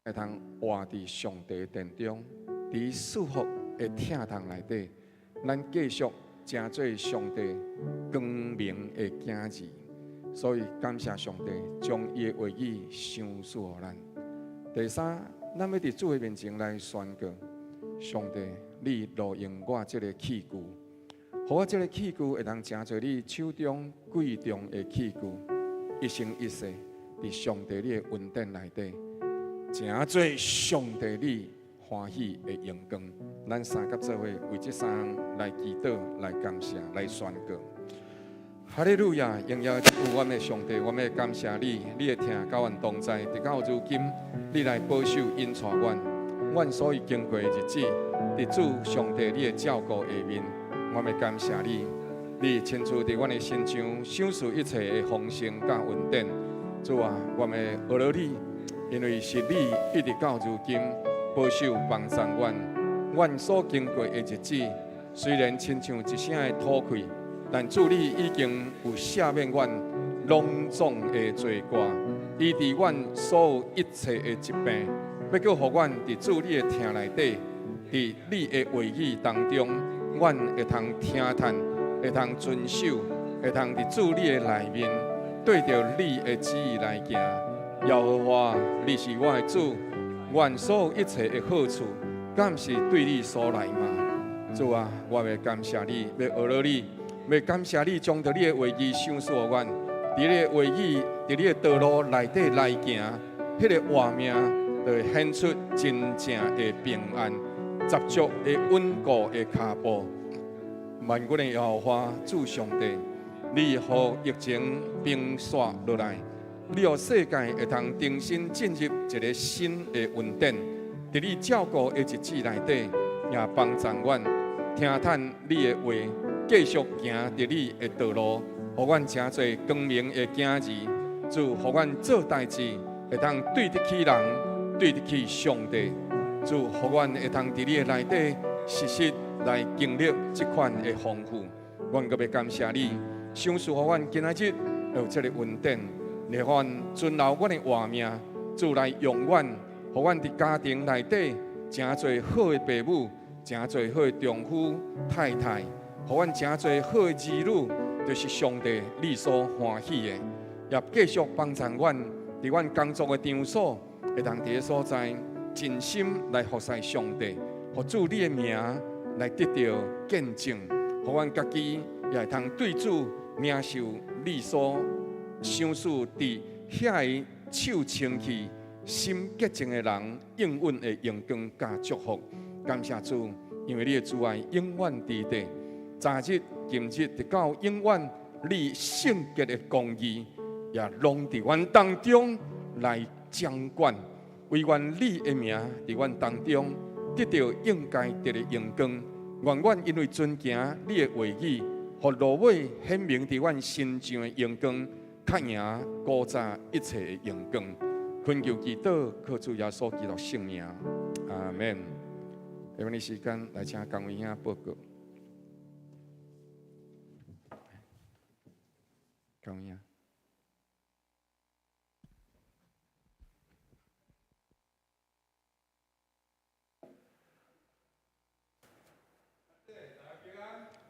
會通活佇上帝殿中，佇賜福的疼痛內底，咱繼續成做上帝光明的囝兒。所以感謝上帝將伊的話語賞賜予咱。第三，咱欲佇主的面前來宣告：上帝，你錄用我這個器具，予我這個器具會通成做你手中貴重的器具，一生一世佇上帝你的恩典內底，成做上帝你歡喜的榮光。咱三佮做伙為這三項來祈禱、來感謝、來宣告。哈利路亞！榮耀有阮的上帝，我們感謝你，你的疼佮阮同在，直到如今，你來保守引帶阮，阮所有經過的日子，佇主上帝你的照顧下面，我們感謝你，你親自佇阮的身上賞賜一切的豐盛佮恩典。主啊，我們學了你。因為是你一直到如今保守幫助阮，阮所經過的日子，雖然親像一聲的吐氣，但主你已經有赦免阮攏總的罪過，醫治阮所有一切的疾病，欲閣予阮佇主你的疼內底，佇你的話語當中，阮會通聽聽，會通遵守，會通佇主你的內面，對著你的旨意來行。耶和華，你是我的主，阮所有一切的好處，敢是對你所來嗎？主啊，我欲感謝你，欲學了你，欲感謝你將著你的話語賞賜予阮，佇你的話語，佇你的道路內底來行，彼個活命就會顯出真正的平安，十足的穩固的跤步。萬軍的耶和華主上帝，你予疫情平息落來。你予世界會通重新進入一個新的穩定，佇你照顧的日子內底，也幫助阮聽聽你的話，繼續行佇你的道路，予阮成做光明的囝兒。主，予阮做代誌會通對得起人，對得起上帝。主，予阮會通佇你的內底，實實來經歷這款的豐富。阮閣欲感謝你，賞賜予阮今仔日有這個恩典。予阮存留阮的活命，主來用阮，予阮佇家庭內底成做好的爸母，成做好的丈夫、太太，予阮成做好的兒女，就是上帝你所歡喜的。也繼續幫助阮佇阮工作的場所，會通佇个所在盡心來服侍上帝，予主你的名來得著見證，予阮家己也會通對主領受你所賞賜佇遐个手清氣、心潔淨的人應允的榮光佮祝福。感謝主，因為你的慈愛永遠佇底。昨日、今日，直到永遠，你聖潔的公義也攏佇阮當中來掌管，惟願你的名佇阮當中得著應該得的榮光。願阮因為遵行你的話語，予落尾顯明佇阮身上的榮光，較贏古早一切的榮光。懇求祈禱，靠主耶穌基督聖名，阿門。下面的時間來請江偉兄報告。江偉兄。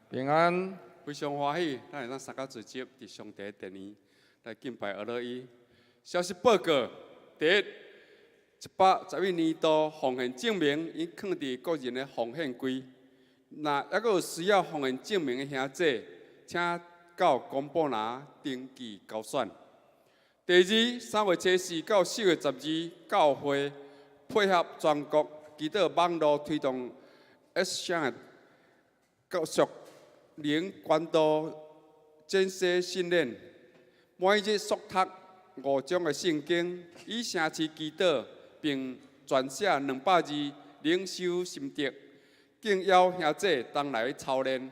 平安，非常歡喜，咱會當三個聚集佇上帝殿裡來敬拜阿樂伊。消息報告：第一，111年度奉獻證明已囥佇個人的奉獻櫃。若猶閣有需要奉獻證明的兄弟，請到公布欄登記交選。第二，3月初4到4月12，教會配合全國祈禱網路推動 S 項的屬靈管道進階訓練，每日速讀五章的聖經，以城市祈禱，並撰寫200字靈修心得，敬邀兄弟同來操練。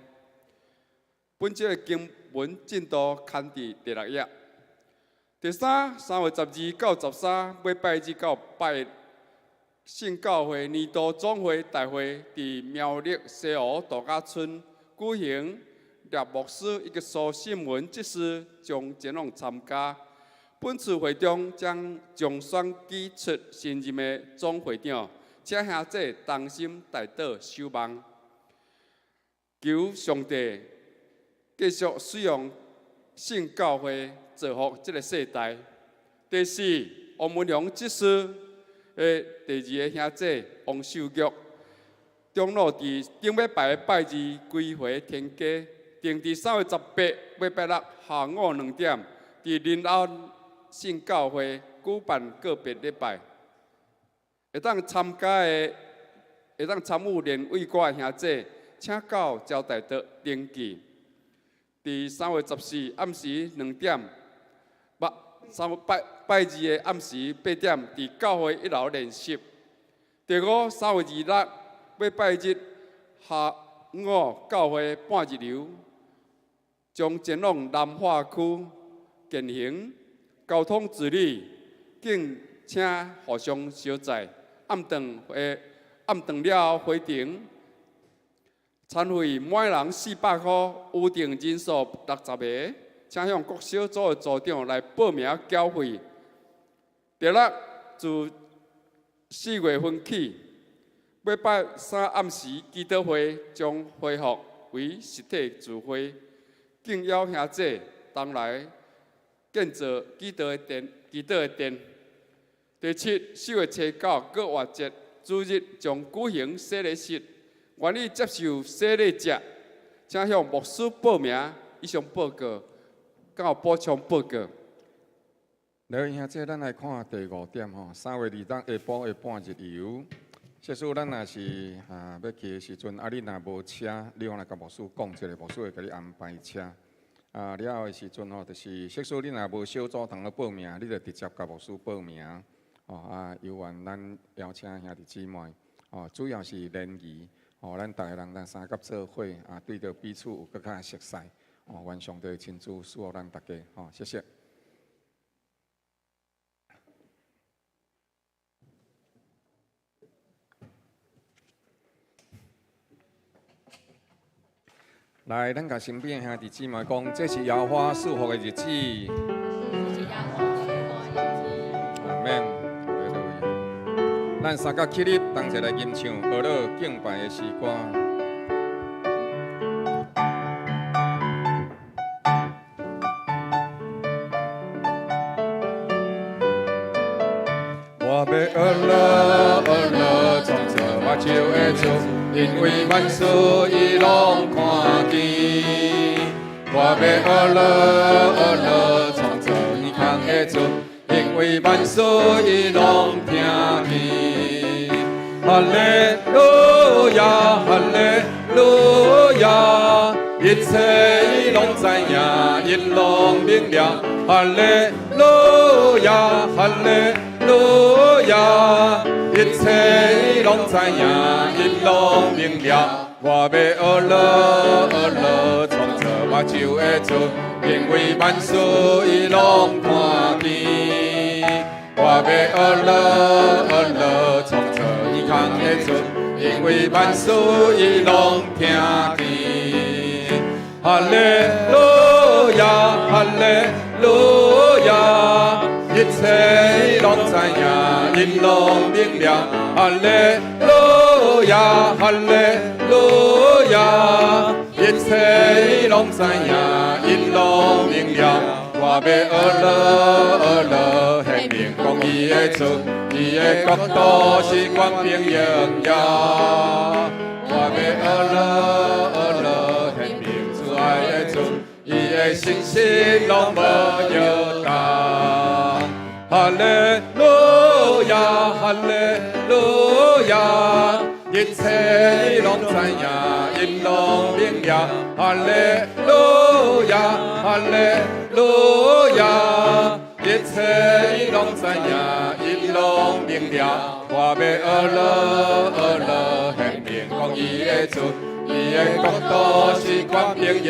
本周的經文進度刊佇第六頁。第三，3月12到13，禮拜日到拜聖教會年度總會大會佇苗栗西湖度假村舉行，聶牧師以及蘇信文執事將前往參加。本次會中將選舉出新任的總會長，請兄弟同心代禱守望，求上帝繼續使用聖教會造福這个世代。第四，王文雄執事的第二个兄弟王秀玉，長老佇頂禮拜的拜二歸回天家，定佇3月18禮拜六下午2點，佇林安聖教會舉辦告別禮拜。會當參加的、會當參與靈慰歌的兄弟，請到招待桌登記。佇3月14暗時2點，不，三月拜拜二的暗時8點，佇教會一樓練習。第五，3月26禮拜日下午教會半日遊，將前往南化區健行交通自理，敬請互相相載。暗頓會暗頓了後回程，餐費每人400箍，預定人數60個，請向各小組的組長來報名繳費。第六，自4月份起，禮拜三暗時祈禱會將恢復為實體聚會，敬邀兄弟同來建造祈禱的殿。祈禱的殿。第七，4月初9過活節主日將舉行洗禮式，願意接受洗禮者，請向牧師報名。以上報告，敢有補充報告？來，兄弟，咱來看第五點吼，3月26下晡的半日遊。假使咱若是欲去的時陣，你若無車，你通來共牧師講一下，牧師會共你安排車。了後的時陣吼，就是假使你若無小組通來報名，你就直接共牧師報名。哦啊，猶原咱邀請兄弟姊妹，哦，主要是聯誼，哦，咱逐个人咱相佮做伙，對著彼此有閣較熟似。哦，願上帝親自賜福咱大家，哦，謝謝。來，咱共身邊的兄弟姊妹講，這是耶和華賜福的日子。阿門。咱三個起立，同齊來吟唱呵咾敬拜的詩歌。我欲呵咾呵咾創造目睭的主，因為萬事伊攏看見。我欲呵咾呵咾創造天空的主，因為萬事伊攏聽見。哈利路亞，哈利路亞，一切伊攏知影，伊攏明了。哈利路亞，哈利路亞，一切伊攏知影，伊攏明了。我欲呵咾呵咾創造目睭的主，因為萬事伊攏看見。我欲呵咾呵咾創造天空的主，因為萬事伊攏聽見。哈利路亞，哈利路亞，一切伊攏知影，伊攏明了。哈利路亞，哈利路亞，一切伊攏知影，伊攏明了。我欲呵咾呵咾顯明公義的主，伊的國度是權柄榮耀。我欲呵咾呵咾顯明慈愛的主，伊的信實攏無搖動。哈利路亞，哈利路亞，一切伊攏知影，伊攏明了。哈利路亞，哈利路亞，一切伊攏知影，伊攏明了。我欲呵咾呵咾顯明公義的主，伊的國度是權柄榮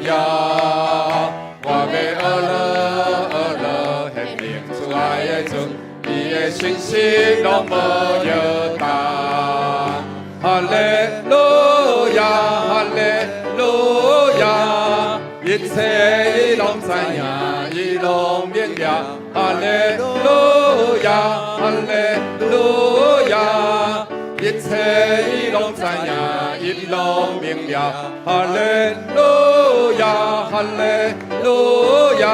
耀。我欲呵咾呵咾顯明慈愛的主，伊的信實攏無搖動。哈利路亞，哈利路亞，一切伊攏知影，伊攏明了。哈利路亞，哈利路亞，一切伊攏知影，伊攏明了。哈利路亞，哈利路亞，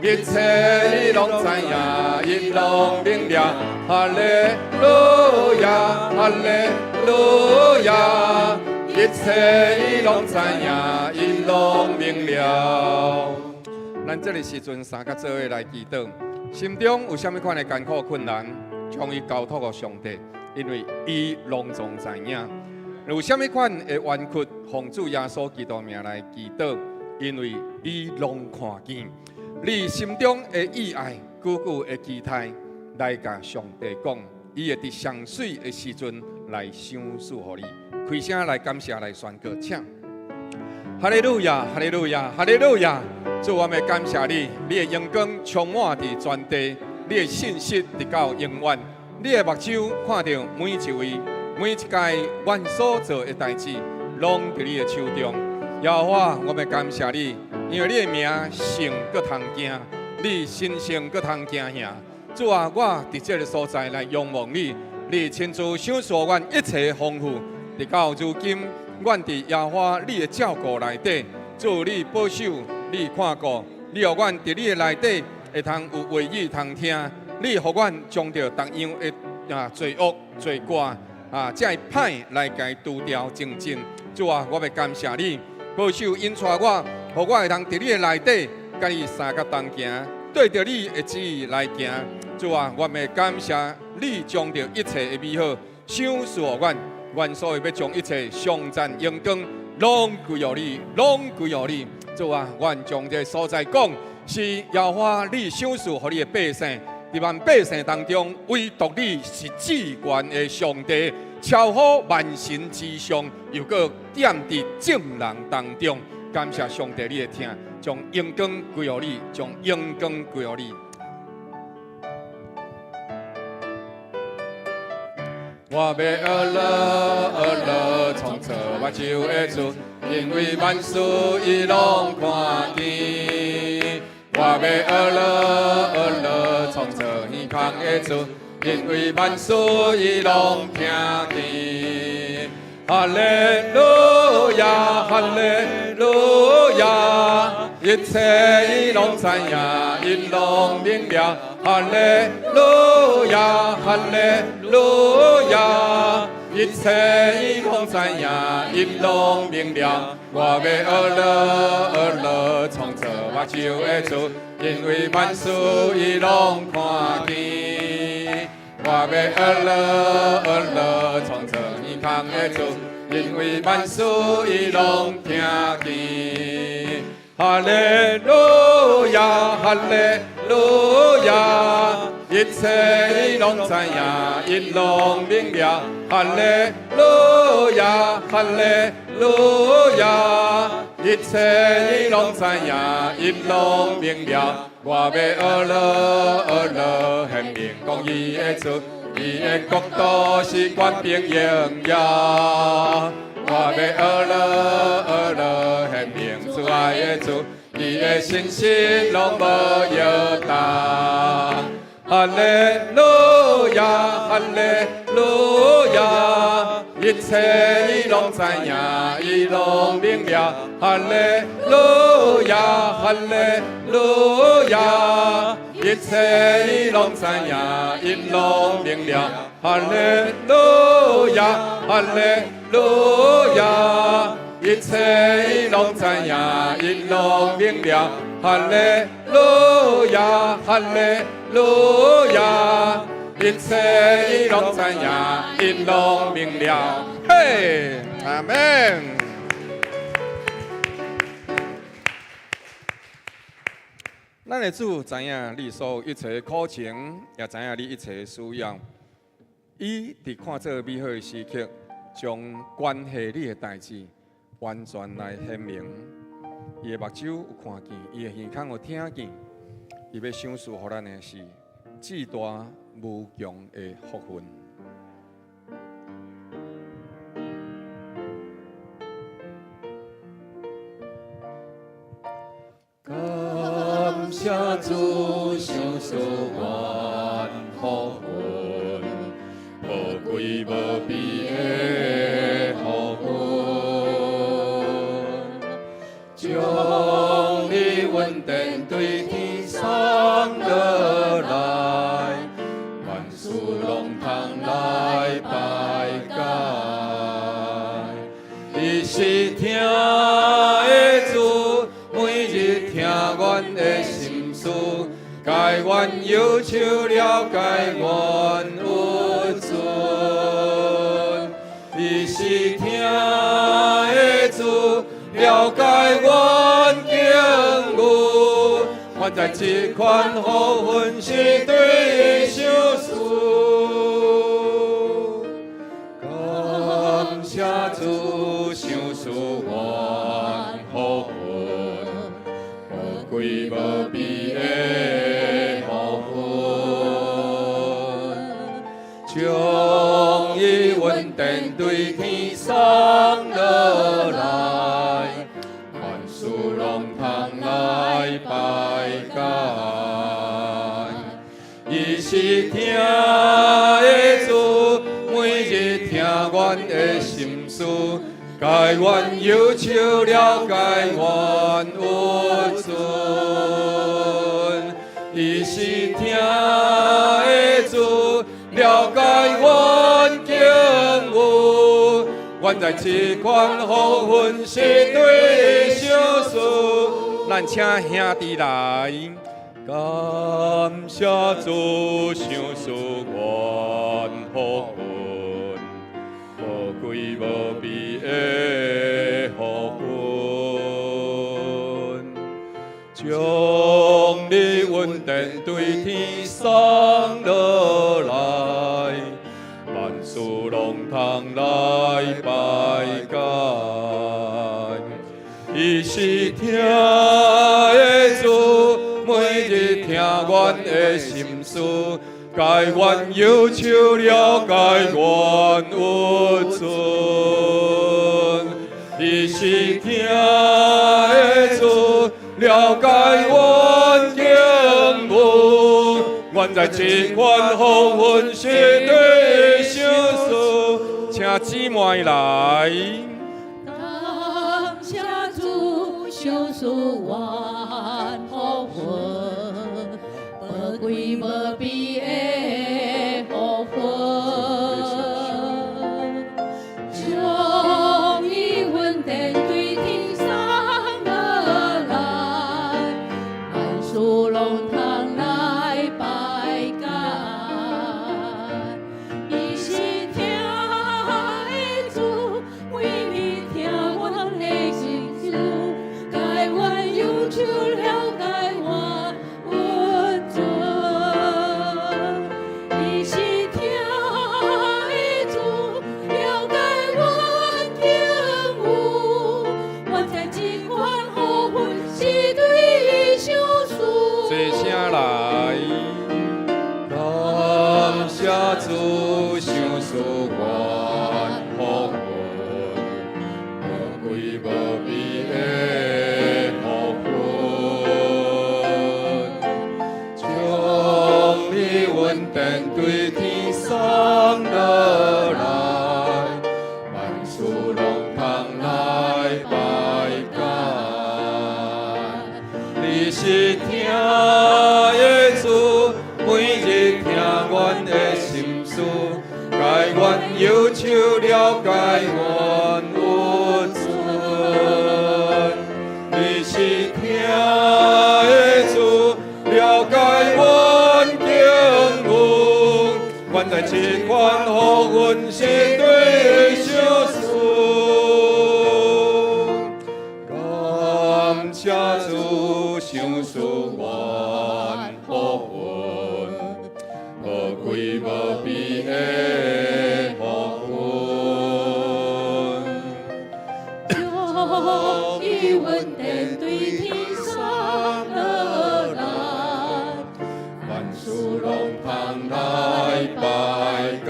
一切伊攏知影，伊攏明了。哈利路亞，哈利路亞，一切伊攏知影，伊攏明了。咱這个時陣三甲做伙來祈禱，心中有啥物款的艱苦困難，將伊交託予上帝，因為伊攏總知影。有啥物款的冤屈，奉主耶穌基督名來祈禱，因為伊攏看見。你心中的意愛，久久的期待，來共上帝講，伊會佇上媠的時陣來賞賜予你。開聲來感謝來宣告，請。哈利路亞，哈利路亞，哈利路亞！主，我們感謝你，你的榮光充滿佇全地，你的信實直到永遠。你的目睭看著每一位、每一屆阮所做的代誌，攏佇你的手中。耶和華，我們感謝你，因為你的名聖閣通驚，你神聖閣通驚嚇。主啊，我佇這个所在來仰望你，你親自賞賜阮一切豐富，直到如今，阮佇耶和華你的照顧內底，主你保守，你看顧，你予阮佇你的內底會通有話語通聽，你予阮將著逐樣的罪惡罪過啊，這个歹來共除掉淨盡。主啊，我欲感謝你，保守引帶我，予我會通佇你的內底，佮你相佮同行，對著你的旨意來行。主啊，我欲感謝你將著一切的美好賞賜予阮。阮所以欲將一切頌讚榮光，攏歸予你，攏歸予你。主啊，阮將這个所在講，是耶和華你賞賜予你的百姓，佇萬百姓當中，唯獨你是至懸的上帝，超乎萬神之上，又閣踮佇眾人當中。感謝上帝，你的疼，將榮光歸予你，將榮光歸予你。我欲學樂學樂創造目睭的主，因為萬事伊攏看見。我欲學樂學樂創造耳孔的主，因為萬事伊攏聽見。哈利路亞，哈利路亞，一切伊攏知影，伊攏明了。哈利路亞，哈利路亞，一切伊攏知影，伊攏明了。我欲學樂學樂創造目睭的主，因為萬事伊攏看見。我欲學樂學樂創造耳孔的主，因為萬事伊攏聽見。哈利路亞，哈利路亞，一切伊攏知影，伊攏明了。哈利路亞，哈利路亞，一切伊攏知影，伊攏明了。我欲學樂學樂顯明公義的主，伊的國度是權柄榮耀。我欲學樂學樂顯明慈愛的主，伊的信實攏無搖動。哈利路亞，哈利路亞，一切伊攏知影，伊攏明了。哈利路亞，哈利路亞，一切伊攏知影，伊攏明了。哈利路亞，哈利路亞，一切伊攏知影，伊攏明了。哈利路亞，哈利路亞，一切伊攏知影，伊攏明了。嘿，阿們。咱的主知影你所有一切的苦情，也知影你一切的需要。伊佇看做美好的時刻，將關係你的代誌完全來顯明。伊的目睭有看見，伊的耳孔有聽見。伊欲賞賜予咱的是至大無窮的福分。感謝謝主，賞賜阮福分，寶貴無比的福分，將你恩典對天送落來，萬事攏通來拜解。伊是疼的主，每日聽阮的心事，解阮憂愁，了解阮鬱卒。伊是疼的主，了解阮境遇，原知這款福分是對伊賞賜。感謝主，賞賜阮福分，寶貴無比的福分，將伊恩典對天送落來，萬事攏通來拜解。伊是疼的主，每日聽阮的心事，解阮憂愁，了解阮鬱卒。伊是疼的主，了解阮境遇，原知這款福分是對伊賞賜。咱請兄弟來，感謝主，賞賜阮福分，寶貴無比的福分，將你恩典對天送落來，萬事攏通來拜解。伊是疼的主，每日聽阮的心事，解阮憂愁，了解阮鬱卒。伊是疼的主，了解阮境遇，原知這款福分是對伊賞賜。請姊妹來。感謝主，賞賜阮福分，寶貴無比的福分，將伊恩典對天送落來，萬事攏通來拜解。伊是疼的主，每日聽阮的心事，解阮憂愁，了解阮鬱卒。伊是疼的主，了解阮境遇，原知這款福分是對伊賞賜。齊聲來，感謝主，賞賜阮福分，寶貴無比的福分，將你恩典對天送落來，萬事攏通來拜解。你是疼的主，每日聽阮的心事，解阮憂愁，了解阮鬱卒。你是疼的主，了解阮境遇，原知這款福分是對伊賞賜。感謝主，賞賜阮福分，寶貴無比的福分。將伊恩典對天送落來，萬事攏通來拜解。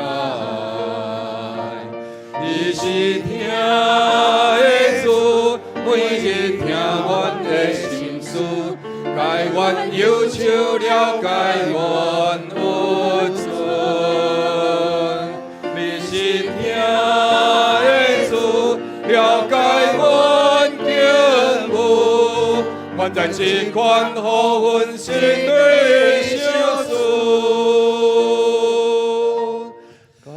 伊是疼的主，每日聽阮的心事，解阮憂原在這款福分是對你相信。感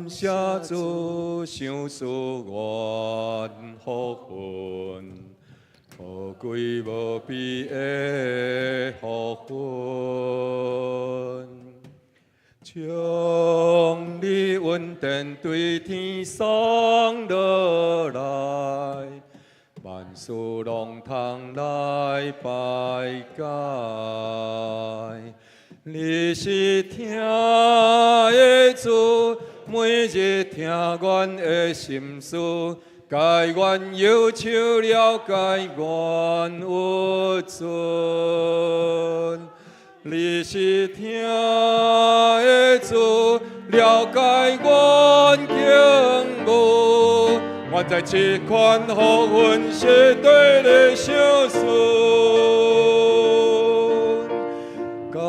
謝主，賞賜阮福分，寶貴無比的福分。將你恩典對天送落來，萬事攏通來拜解。你是疼的主，每日聽阮的心事，解阮憂愁，了解阮鬱卒。你是疼的主，了解阮境遇，原在這款福分是對你相信。感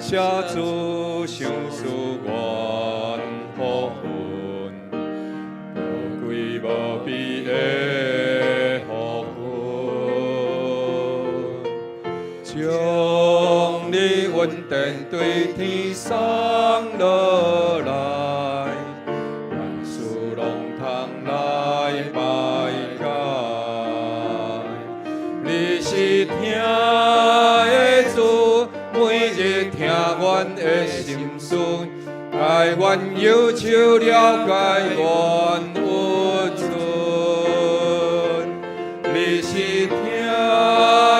謝主，賞賜阮福分，寶貴無比的福分，將你恩典對天送落來，萬事攏通來拜解。你是疼的主，每日聽阮的心事，解阮憂愁，了解阮鬱卒。你是疼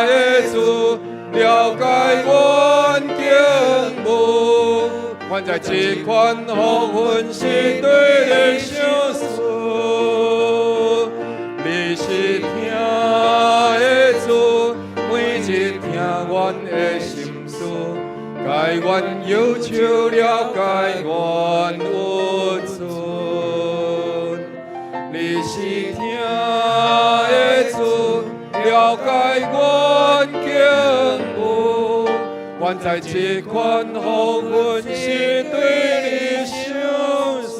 的主，了解阮境遇，原在這款福分是對你相信。你是疼的主，每日聽阮的心事，解阮憂愁，了解阮鬱卒。你是疼的主，了解阮境遇，原在這款福分是對你相信。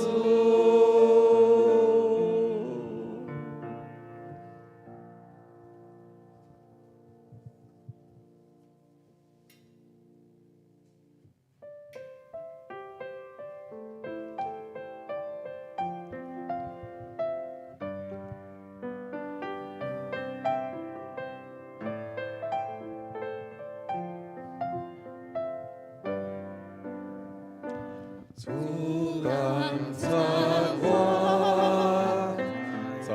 主監察我，在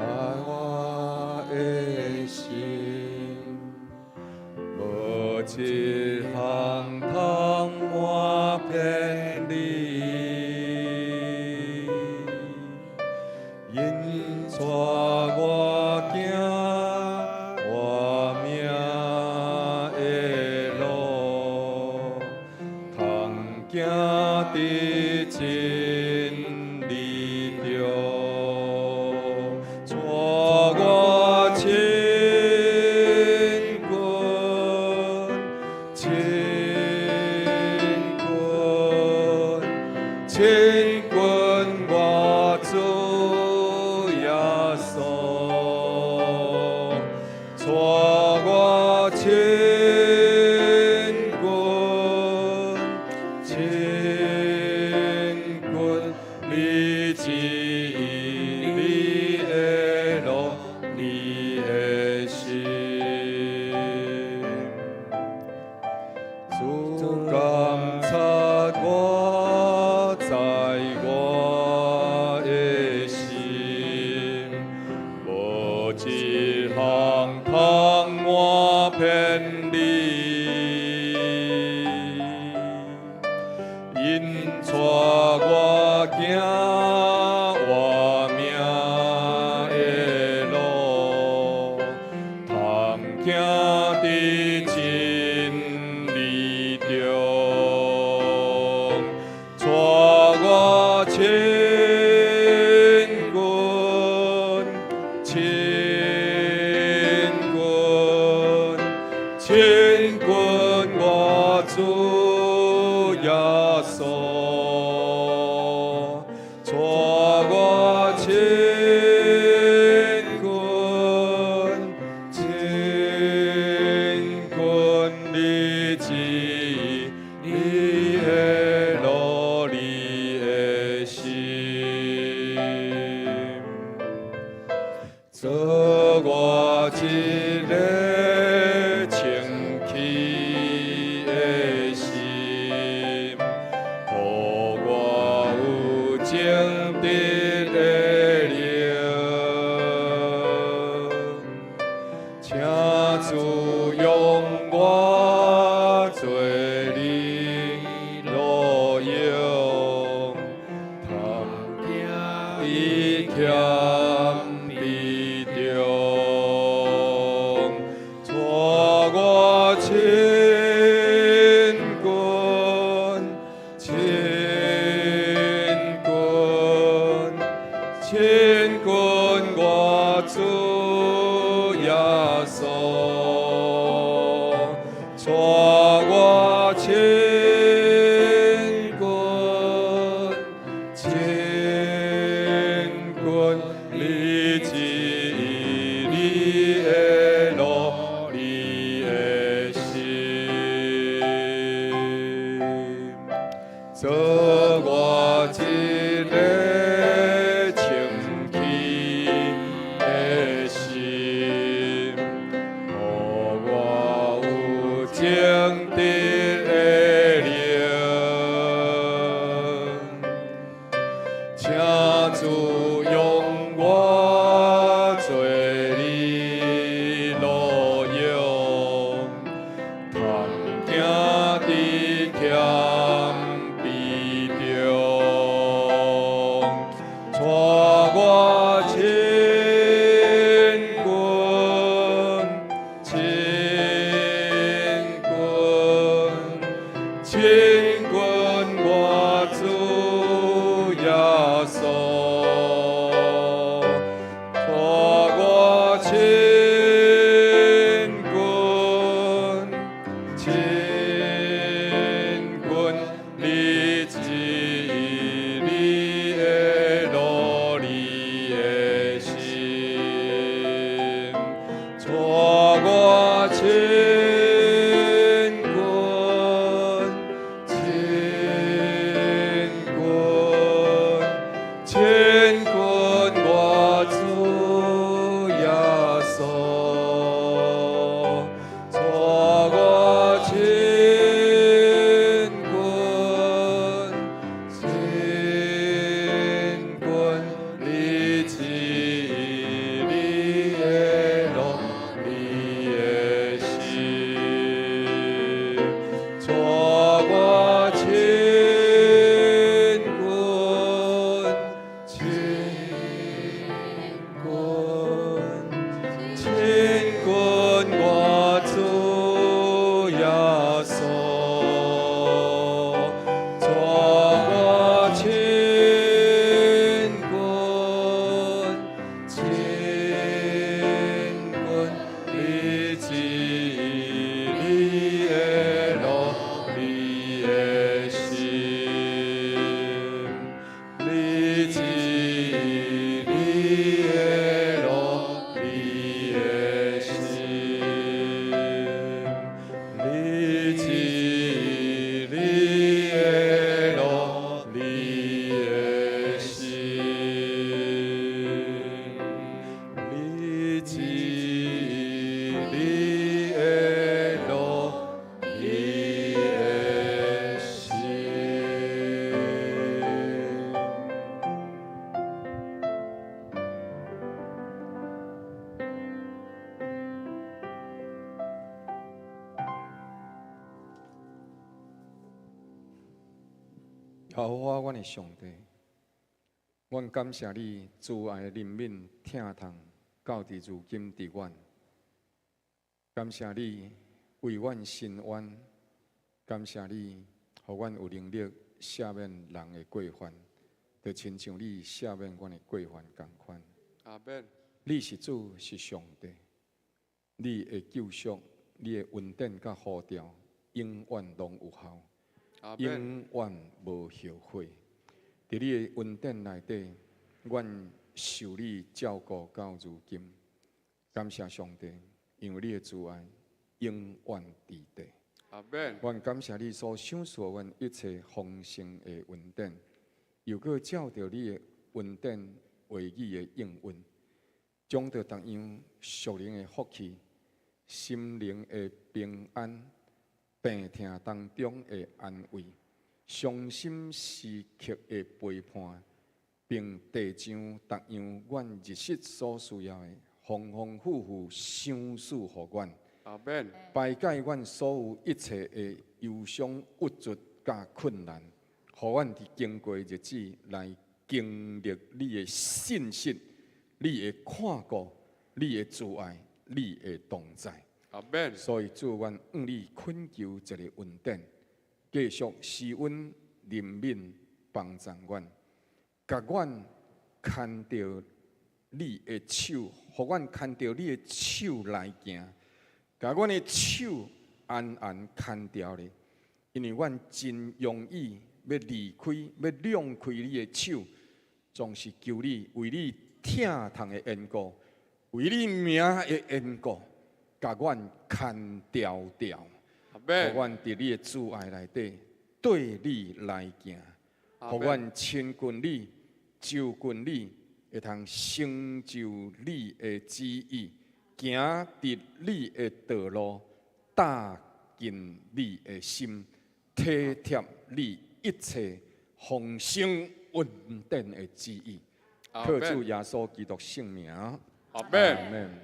我的心，無一項通瞞騙你。𪜶帶我行活命的路，通行佇真理中，帶我親近，親近，親近我主耶穌，帶我親近，親近你旨意，你的路，你的心。主監察我，在我的心，無一項通瞞騙你。𪜶帶我行活命的路，通行佇真理中，帶我親近，親近，親近我主耶穌，帶謙卑中，帶我親近，親近，親近我主耶穌，帶我親近，親近你旨意，你的路，你的心，做我一个清氣的心，予我有正直的靈。請主用我做你路用，通行佇謙卑中，帶我親近，親近，親近我主耶穌，帶我親近，親近你旨意，你的路，你的心，帶我親近，親近，親近我主耶穌，帶我親近，親近你旨意，你的路，你的心，帶我親近，親近，親近我主耶穌，帶我親近，親近你旨意，你的路，你的心，你旨意，你的路，你的心，你旨意，你的路，你的心，你旨意，你的路，你的心。耶和華，阮的上帝，阮感謝你慈愛憐憫疼痛，到佇如今佇阮。感謝你為阮伸冤，感謝你予阮有能力赦免人的過犯，就親像你赦免阮的過犯仝款。阿門。你是主，是上帝，你的救贖，你的恩典佮呼召，永遠攏有效。阿門。永遠無後悔。佇你的恩典內底，阮受你照顧到如今。感謝上帝，因為你的慈愛永遠佇底。阿門。阮感謝你所賞賜阮一切豐盛的恩典，又閣照著你的恩典話語的應允，將著逐樣屬靈的福氣、心靈的平安、病痛當中的安慰、傷心時刻的陪伴，並遞上逐樣阮日時所需要的，豐豐富富賞賜予阮。阿門。排解阮所有一切的憂傷、鬱卒佮困難，予阮佇經過日子來經歷你的信實，你的看顧，你的慈愛，你的同在。阿門。所以主，阮向你懇求一个恩典，繼續施恩憐憫幫助阮，共阮牽著你的手，予阮牽著你的手來行，共阮的手安安牽牢咧，因為阮真容易欲離開，欲讓開你的手，總是求你為你疼痛的緣故，為你名的緣故，共阮牽牢牢，予阮佇你的慈愛內底綴你來行，予阮親近你、就近你，會通成就你的旨意，行佇你的道路，搭近你的心，體貼你一切豐盛恩典的旨意。靠主耶穌基督聖名。阿門。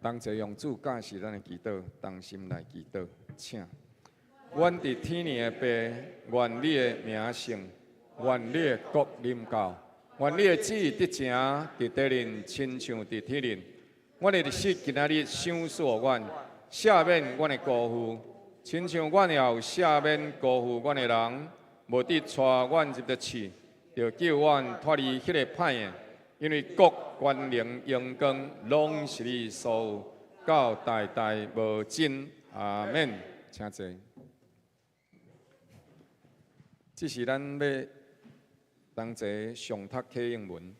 同齊用主教示咱的祈禱，同心來祈禱，請。阮佇天的父，願你的名聖，願你的國臨到，願你的旨意得成，佇地面親像佇天頂。阮的日食今仔日賞賜予阮，赦免阮的辜負，親像阮也有赦免辜負阮的人，無得帶阮入著試，著救阮脫離彼个歹的。因為國、權能、榮光，攏是你所有，到代代無盡。阿門。請坐。這是咱欲同齊誦讀啟應文，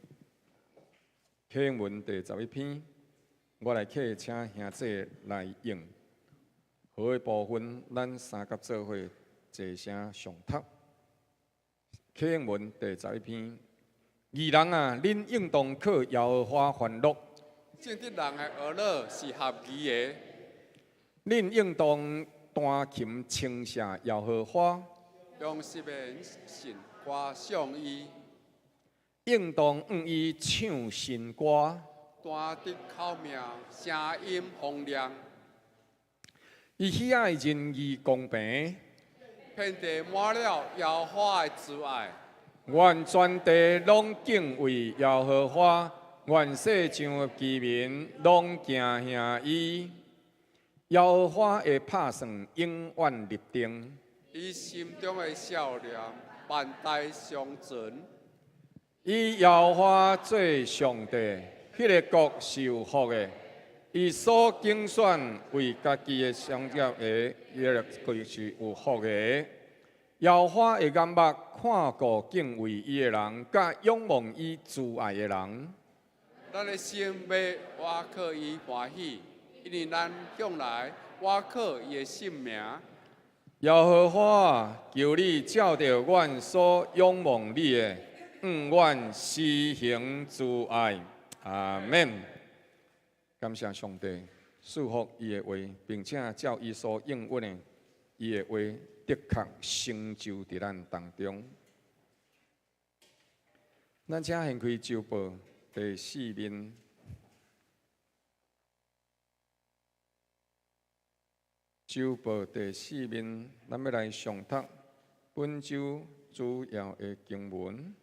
啟應文第11篇，我來啟請兄弟來應。好的部分，咱三甲做伙齊聲誦讀。啟應文第11篇。義人啊，恁應當靠耶和華歡樂。正直人的呵咾是合宜的。恁應當彈琴稱謝耶和華。用十絃琴歌頌伊。應當向伊唱新歌。彈得口妙，聲音洪亮。伊喜愛仁義公平。遍地滿了耶和華的慈愛。願全地攏敬畏耶和華，願世上的居民攏驚嚇伊。耶和華的拍算永遠立定。伊心中的想念萬代長存。以耶和華做上帝，彼个國是有福的。伊所揀選為家己的產業的，彼个國是有福的。耶和華的眼目看顧敬畏伊的人，佮仰望伊慈愛的人。咱的心欲倚靠伊歡喜，因為咱向來倚靠伊的聖名。耶和華，求你照著阮所仰望你的，向阮施行慈愛。阿門。感謝上帝賜福伊的話，並且照伊所應允的，伊的話的確成就佇咱當中。咱請掀開週報第四面，週報第四面，咱欲來誦讀本週主要的經文。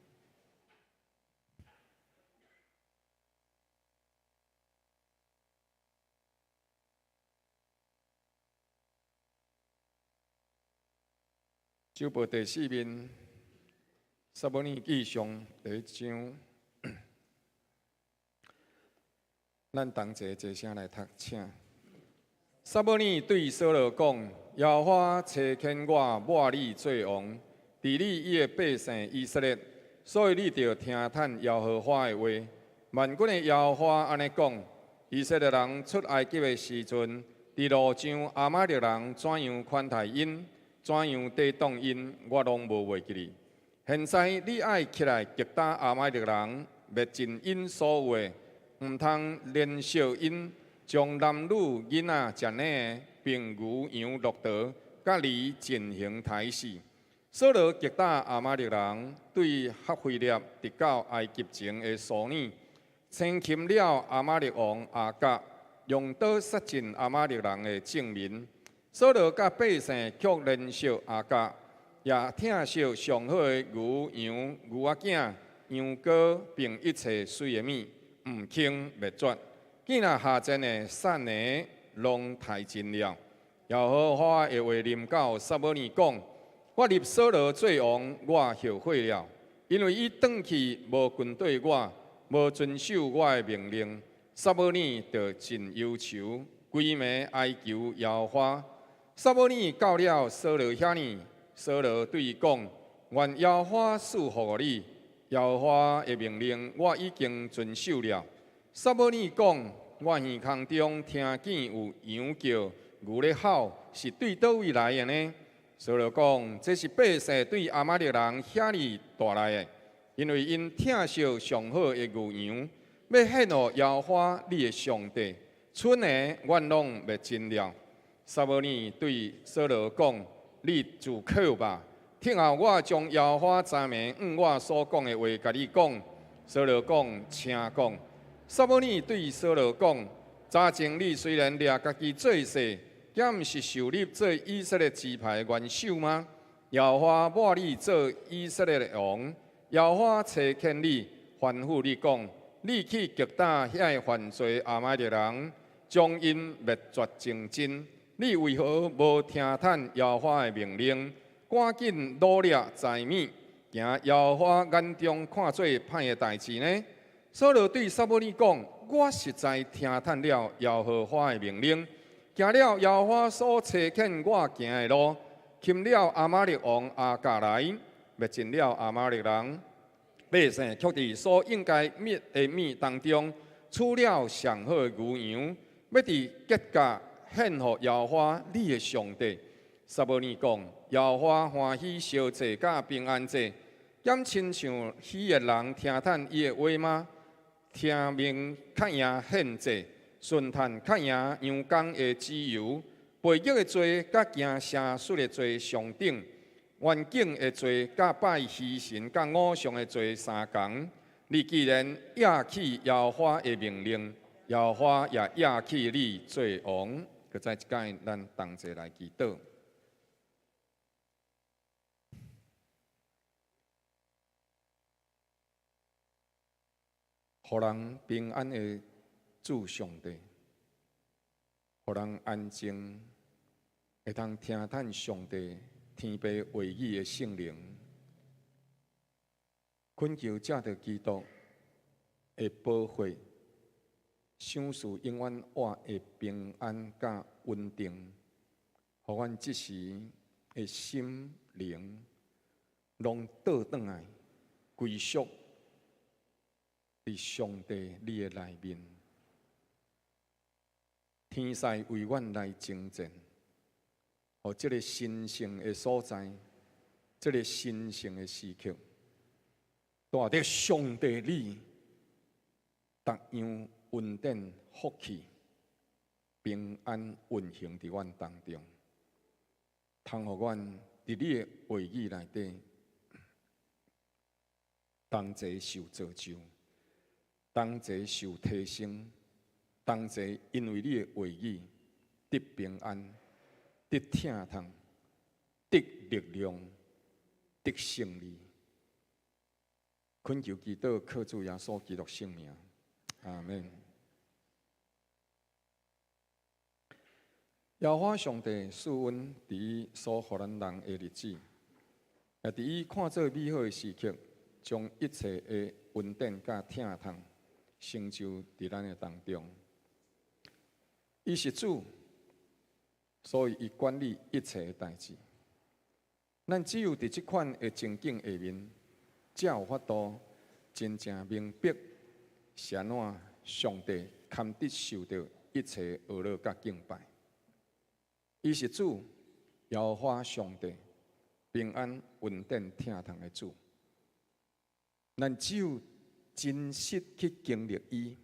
週報第四面，撒母耳記上第一章，咱同齊齊聲來讀，請。撒母耳對掃羅講：耶和華差遣我抹你做王，治理伊的百姓以色列，所以你著聽趁耶和華的話。萬軍的耶和華按呢講：以色列人出埃及的時陣，佇路上亞瑪力人怎樣款待𪜶，怎樣抵擋𪜶，我攏無袂記哩。現在你愛起來擊打亞瑪力人，滅盡𪜶所有的，毋通憐惜𪜶，將男女囡仔、食奶的，並牛羊駱駝，佮驢盡行刣死。掃羅擊打亞瑪力人，對哈腓立直到埃及前的書珥，生擒了亞瑪力王亞甲，用刀殺盡亞瑪力人的眾民。掃羅佮百姓卻憐惜亞甲，也疼惜上好的牛羊、牛仔囝、羊羔並一切水的物，毋肯滅絕。見若下賤的散的攏刣盡了。耶和華的話臨到撒母耳講：我立掃羅做王，我後悔了，因為伊轉去無跟綴我，無遵守我的命令。撒母耳就真憂愁，規暝哀求耶和華。撒母耳到了掃羅遐爾，掃羅對伊講：願耶和華賜福予你，耶和華的命令我已經遵守了。撒母耳講：我耳孔中聽見有羊叫、牛咧吼，是對佗位來的呢？掃羅講：這是百姓對亞瑪力人遐爾帶來的，因為𪜶疼惜上好的牛羊，欲獻予耶和華你的上帝。賰的阮攏滅盡了。撒母耳對掃羅講：你自靠吧，聽候我將耶和華昨暝向我所講的話共你講。掃羅講：請講。撒母耳對掃羅講：早前你雖然掠家己做勢，敢毋是受立做以色列支派的元首嗎？耶和華抹你做以色列的王，耶和華差遣你，吩咐你講：你去擊打遐个犯罪亞瑪力人，將𪜶滅絕淨盡。你為何無聽趁耶和華的命令，趕緊擄掠財物，行耶和華眼中看做歹的代誌呢？掃羅對撒母耳講：我實在聽趁了耶和華的命令，行了耶和華所差遣我行的路，擒了亞瑪力王亞甲來，滅盡了亞瑪力人。百姓卻佇所應該滅的物當中，取了上好的牛羊，欲佇吉甲獻予耶和華你的上帝。撒母耳講：耶和華歡喜燒祭佮平安祭，敢親像喜悅人聽趁伊的話嗎？聽命較贏獻祭，順趁較贏羊公的脂油，背逆的罪佮行邪術的罪相等，頑梗的罪佮拜虛神佮偶像的罪相仝。你既然厭棄耶和華的命令，耶和華也厭棄你做王。閣再一擺，咱同齊來祈禱。予人平安的主上帝，予人安靜，會當聽趁上帝天父話語的聖靈，懇求藉著基督的寶血，賞賜永遠活的平安佮穩定，予阮這時的心靈攏倒轉來歸屬佇上帝你的內面，天使為阮來征戰，予這个神聖的所在，這个神聖的時刻，帶著上帝你逐樣恩典福氣平安運行佇阮當中，通予阮佇你的話語內底同齊受造就，同齊受提升，同齊因為你的話語得平安、得疼痛、得力量、得勝利。懇求祈禱，靠主耶穌基督聖名，阿們。耶和華上帝賜阮佇伊所予咱人的日子，也佇伊看做美好的時刻，將一切的恩典佮疼痛成就佇咱的當中。伊是主，所以伊管理一切的代誌。咱只有佇這款的情景下面，才有法度真正明白是按怎上帝堪得受著一切呵咾佮敬拜。伊是主，耶和華上帝平安恩典疼痛的主。咱只有真實去經歷伊，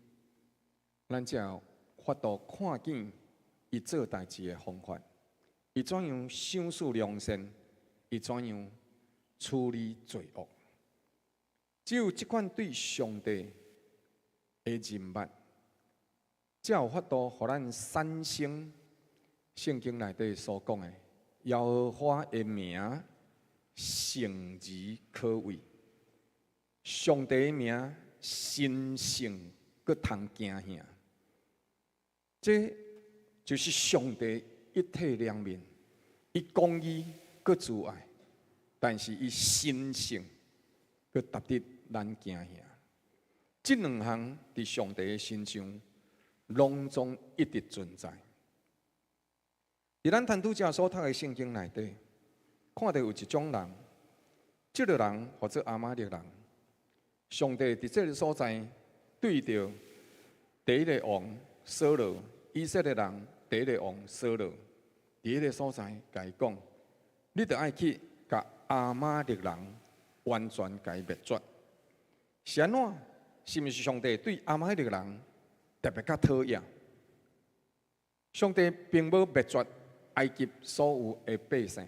咱才有法度看見伊做代誌的方法，伊怎樣賞賜良善，伊怎樣處理罪惡。只有這款對上帝的認捌，才有法度予咱產生聖經內底所講的耶和華的名聖而可畏，上帝的名神聖，閣通驚嚇。這就是上帝一體兩面，伊公義閣慈愛，但是伊神聖閣值得咱驚嚇。這兩項佇上帝的身上，攏總一直存在。佇咱陳拄才所讀的聖經內底，看著有一種人，這個人號做亞瑪力人。上帝佇這个所在對著第一个王掃羅，以色列人第一个王掃羅，佇彼个所在共伊講，你著愛去共亞瑪力人完全共伊滅絕。是按怎？是毋是上帝對亞瑪力人特別較討厭？上帝並無滅絕埃及所有的百姓，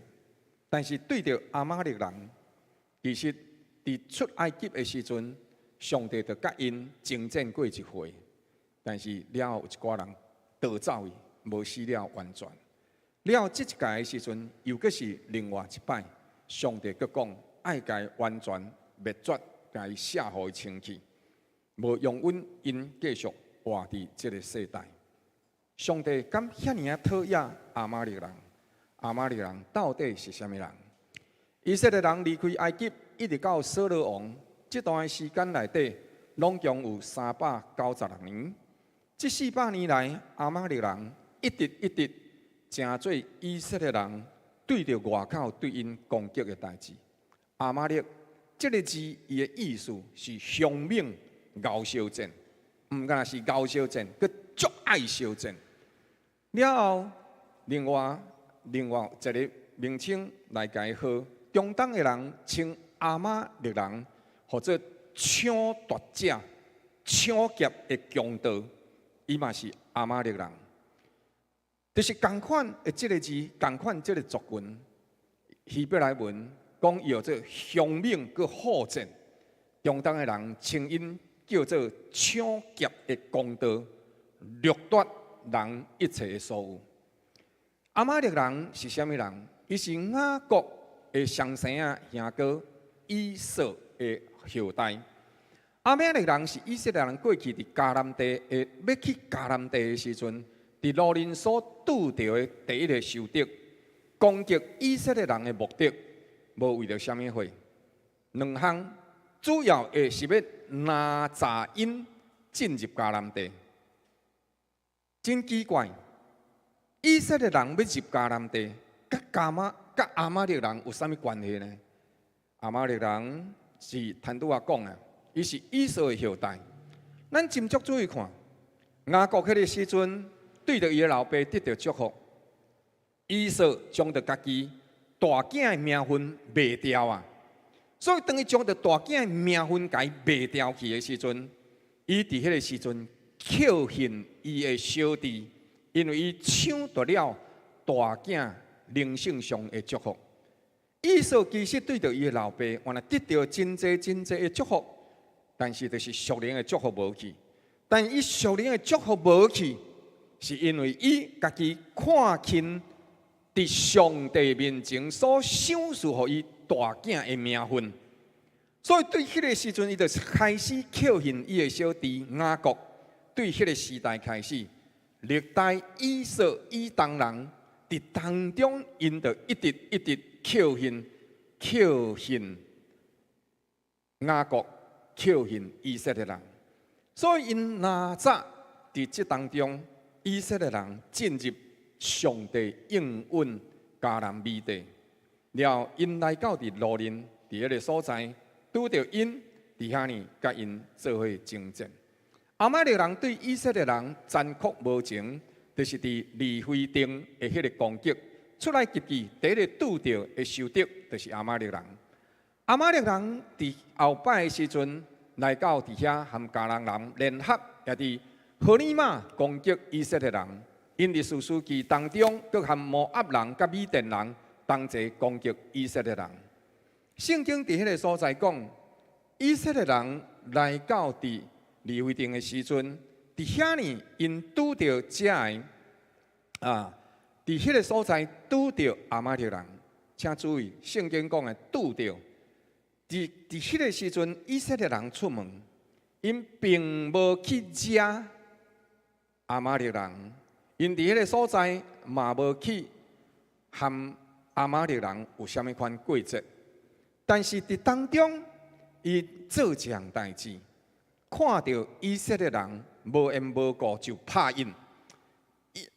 但是對著亞瑪力人，其實佇出埃及的時陣，上帝就佮𪜶征戰過一回，但是了後有一寡人逃走去，無死了完全。了後這一屆的時陣，又閣是另外一擺，上帝閣講愛共伊完全滅絕，共伊卸予伊清去，無容允𪜶繼續活佇這个世代。上帝敢遐爾仔討厭亞瑪力人？亞瑪力人到底是啥物人？以色列人離開埃及，一直到掃羅王這段時間內底，攏共有396年。這400年來，亞瑪力人一直一直成做以色列人對著外口對𪜶攻擊的代誌。亞瑪力這个字，伊的意思是兇猛、𠢕相戰，毋但是𠢕相戰，閣足愛相戰。了後，另外一个名稱來共伊號，中東的人稱亞瑪力人，號做搶奪者、搶劫的強盜，伊嘛是亞瑪力人。就是仝款的這个字，仝款這个族群，希伯來文講伊號做兇猛閣好戰，中東的人稱𪜶叫做搶劫的強盜，掠奪人一切的所有。亞瑪力人是啥物人？伊是雅各的雙生仔兄哥以掃的後代。亞瑪力人是以色列人過去佇迦南地的，欲去迦南地的時陣，佇路面所拄著的第一个仇敵，攻擊以色列人的目的，無為著啥物貨，兩項主要的是欲攔閘𪜶進入迦南地。真奇怪，以色列人欲入迦南地，佮亞瑪力人有啥物關係呢？亞瑪力人是陳拄仔講啊，伊是以掃的後代。咱斟酌注意看，雅各彼个時陣，對著伊的老爸得著祝福，以掃將著家己大囝的名分賣掉啊！所以當伊將著大囝的名分共伊賣掉去的時陣，伊佇彼个時陣扣恨伊的小弟，因為伊搶奪了大囝靈性上的祝福。以掃其實對著伊的老爸，原來得著真濟真濟的祝福，但是就是屬靈的祝福無去。但伊屬靈的祝福無去，是因為伊家己看輕佇上帝面前所賞賜予伊大囝的名分，所以對彼个時陣，伊就開始扣恨伊的小弟雅各。對彼个時代開始，歷代以掃以東人佇當中，𪜶就一直一直扣恨、扣恨雅各，扣恨以色列人。所以𪜶哪早佇這當中，以色列人進入上帝應允迦南美地，了後𪜶來到佇路面，佇彼个所在，拄著𪜶佇遐呢，共𪜶做伙征戰。亞瑪力人對以色列人殘酷無情，就是佇利非訂的彼个攻擊。出埃及記第一个拄著的仇敵，就是亞瑪力人。亞瑪力人佇後擺的時陣，來到佇遐和迦南人聯合，也佇何利馬攻擊以色列人。𪜶佇士師記當中，閣和摩押人佮米甸人同齊攻擊以色列人。聖經佇彼个所在講，以色列人來到佇利非訂的時陣，佇遐呢，𪜶拄著遮个啊，佇彼个所在拄著亞瑪力人。請注意，聖經講的拄著，佇彼个時陣，以色列人出門，𪜶並無去惹亞瑪力人，𪜶佇彼个所在嘛無去和亞瑪力人有啥物款過節。但是佇當中，伊做一項代誌，看著以色列人無緣無故就拍𪜶，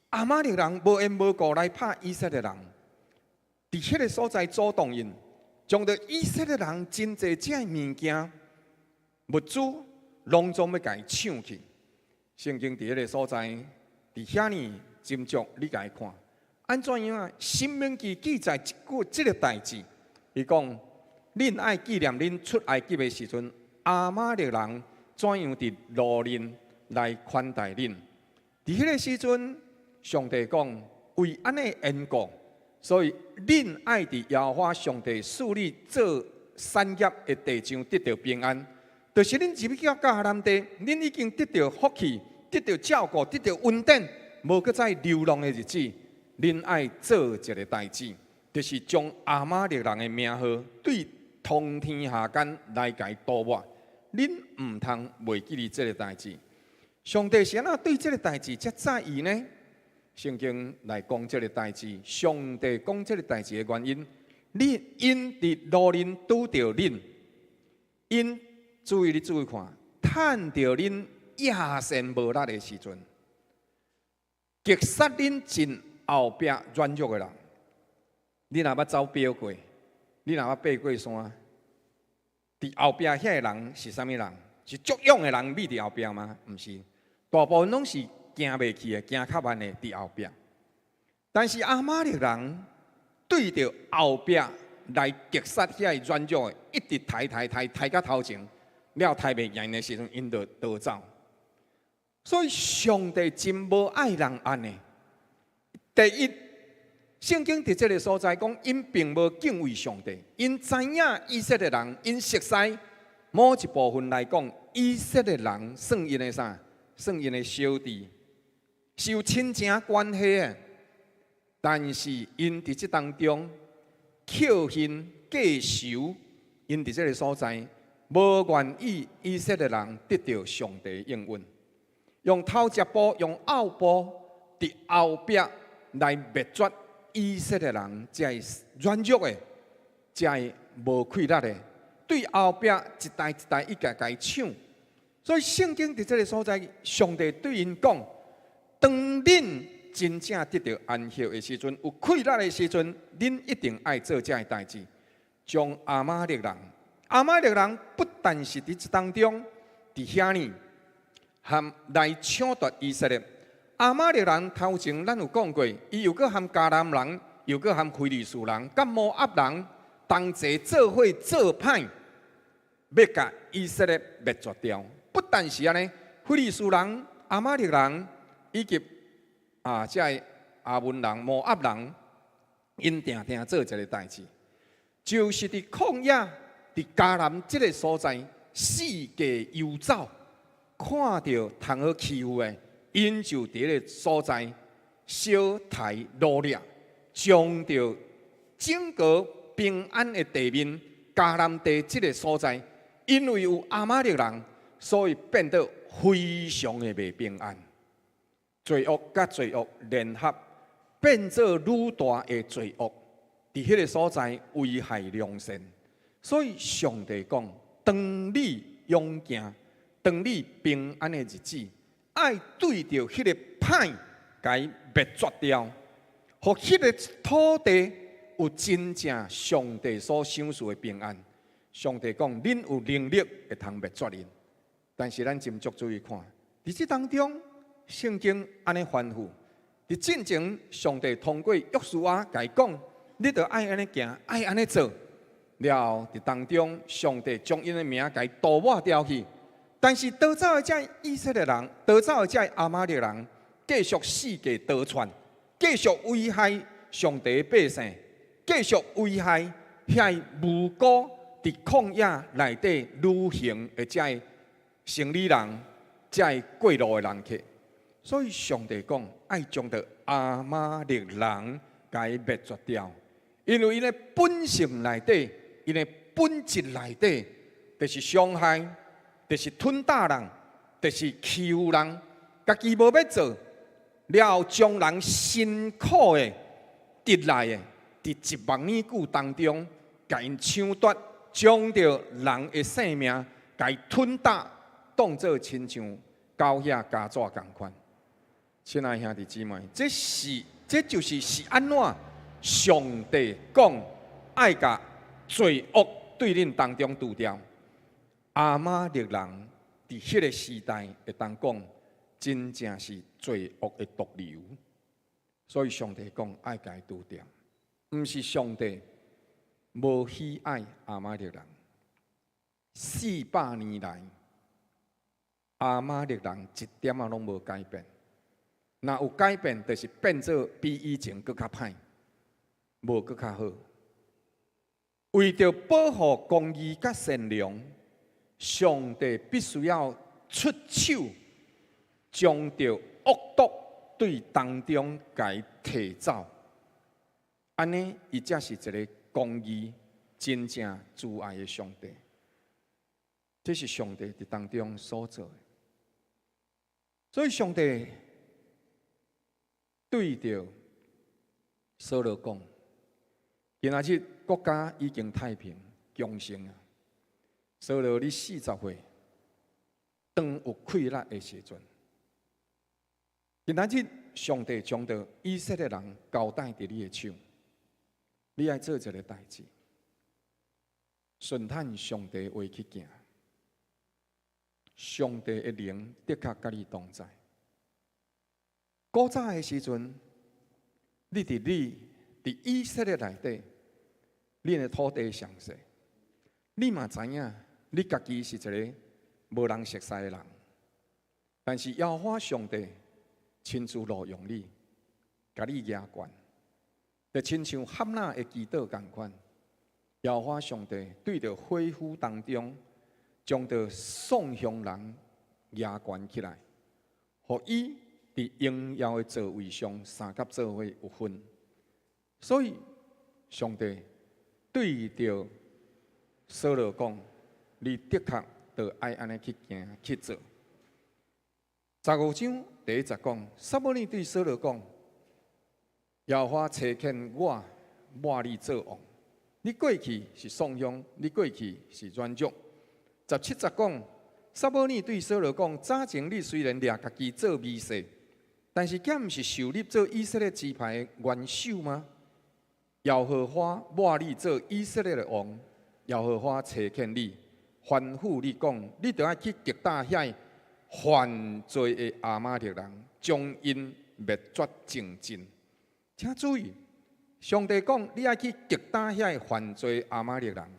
亞瑪力人無緣無故來拍以色列人，佇彼个所在阻擋𪜶，將著以色列人真濟這物件物資，攏總欲共伊搶去。聖經佇彼个所在，佇遐爾斟酌，你共伊看，按怎樣啊？申命記記載一句這个代誌，伊講：恁愛紀念恁出埃及的時陣，亞瑪力人怎樣佇路面來款待恁。佇彼个時陣，上帝講為按呢緣故，所以恁愛佇耶和華上帝賜你做產業的地上得著平安。就是恁入去到迦南地，恁已經得著福氣，得著照顧，得著恩典，無閣再流浪的日子。恁愛做一个代誌，就是將亞瑪力人的名號對通天下間來共伊塗抹。恁毋通袂記得這个代誌。上帝是按怎對這个代誌遮在意呢？聖經來講這个代誌，上帝講這个代誌的原因，你𪜶佇路面拄著恁，𪜶注意你注意看，趁著恁野善無力的時陣，擊殺恁陣後壁軟弱的人。你若捌走表過，你若捌爬過山，佇後壁遐个人是啥物人？是足勇的人，覕佇後壁嗎？毋是，大部分攏是行袂去的，行較慢的佇後壁。但是亞瑪力人對著後壁來擊殺遐个軟弱的，一直刣刣刣刣到頭前，了刣袂贏的時陣，𪜶就逃走。所以上帝真無愛人按呢。第一，聖經佇這个所在講，𪜶並無敬畏上帝，𪜶知影以色列人，𪜶熟似某一部分來講，以色列人算𪜶的啥？算𪜶的小弟，是有親情關係的。但是𪜶佇這當中，抾恨記仇，𪜶佇這个所在，無願意以色列人得著上帝應允，用頭前步，用後步，佇後壁來滅絕以色列人，這个軟弱的，這个無氣力的，對後壁一代一代一共共伊搶。所以聖經佇這个所在，上帝對𪜶講：當恁真正得著安息的時陣，有氣力的時陣，恁一定愛做這个代誌，將亞瑪力人。亞瑪力人不但是佇這當中，佇遐呢，含來搶奪以色列。亞瑪力人頭前咱有講過，伊又閣含迦南人，又閣含非利士人、佮摩押人同齊做伙做歹，欲共以色列滅絕掉。不但是按呢，非利士人、亞瑪力人以及這个亞捫人、摩押人，𪜶定定做一个代誌，就是佇曠野、佇迦南這个所在四界遊走，看著通好欺負的，𪜶就佇彼个所在相刣擄掠，將著整個平安的地面迦南地這个所在，因為有亞瑪力人，所以變得非常的袂平安。罪惡佮罪惡聯合，變做愈大的罪惡，佇彼个所在危害良善。所以上帝講：當你勇健，當你平安的日子，愛對著彼个歹，共伊滅絕掉，予彼个土地有真正上帝所賞賜的平安。上帝講：恁有能力會通滅絕𪜶，但是咱斟酌注意看，佇這當中，聖經按呢吩咐，佇進前上帝通過約書亞共伊講：你著愛按呢行，愛按呢做。了後佇當中，上帝將𪜶的名共伊塗抹掉去。但是逃走的這以色列人，逃走的這亞瑪力人，繼續四界逃竄，繼續危害上帝的百姓，繼續危害遐無辜佇曠野內底旅行的這生理人，這過路的人客。所以上帝講，愛將著亞瑪力人共伊滅絕掉，因為𪜶的本性內底，𪜶的本質內底，就是傷害，就是吞打人，就是欺負人，家己無欲做，了後將人辛苦的得來的，佇1萬年久當中，共𪜶搶奪，將著人的性命，共伊吞打，當做親像狗仔咬紙仝款。親愛兄弟姊妹，這就是按怎上帝講愛共罪惡對恁當中除掉。亞瑪力人佇彼个時代會當講，真正是罪惡的毒瘤。所以上帝講愛共伊除掉，毋是上帝無喜愛亞瑪力人。400年來，亞瑪力人一點仔攏無改變。若有改變，就是變做比以前閣較歹，無閣較好。為著保護公義佮善良，上帝必須要出手，將著惡毒對當中共伊提走。按呢，伊才是一个公義、真正慈愛的上帝。這是上帝佇當中所做的。所以上帝對著掃羅講：今仔日國家已經太平強盛啊！掃羅，你40歲，當有氣力的時陣，今仔日上帝將著以色列人交代佇你的手，你愛做一个代誌，順趁上帝話去行，上帝的靈的確佮你同在。古早的時陣，你佇以色列內底，恁的土地上細，你嘛知影，你家己是一个無人熟似的人。但是耶和華上帝親自錄用你，共你舉懸，就親像哈拿的祈禱仝款。耶和華上帝對著火釜當中，將著喪鄉人舉懸起來，予伊佇榮耀的座位上相佮做伙有份。所以上帝對著掃羅講：你的確著愛按呢去行去做。15章第一節講，撒母耳對掃羅講：耶和華差遣我抹你做王。你過去是喪鄉，你過去是軟弱。17節講，撒母耳對掃羅講：早前你雖然掠家己做米細，但是敢毋是受立做以色列支派的元首嗎？耶和華抹你做以色列的王，耶和華差遣你，吩咐你講，你著愛去擊打遐犯罪的亞瑪力人，將𪜶滅絕淨盡。請注意，上帝講你愛去擊打遐犯罪亞瑪力人，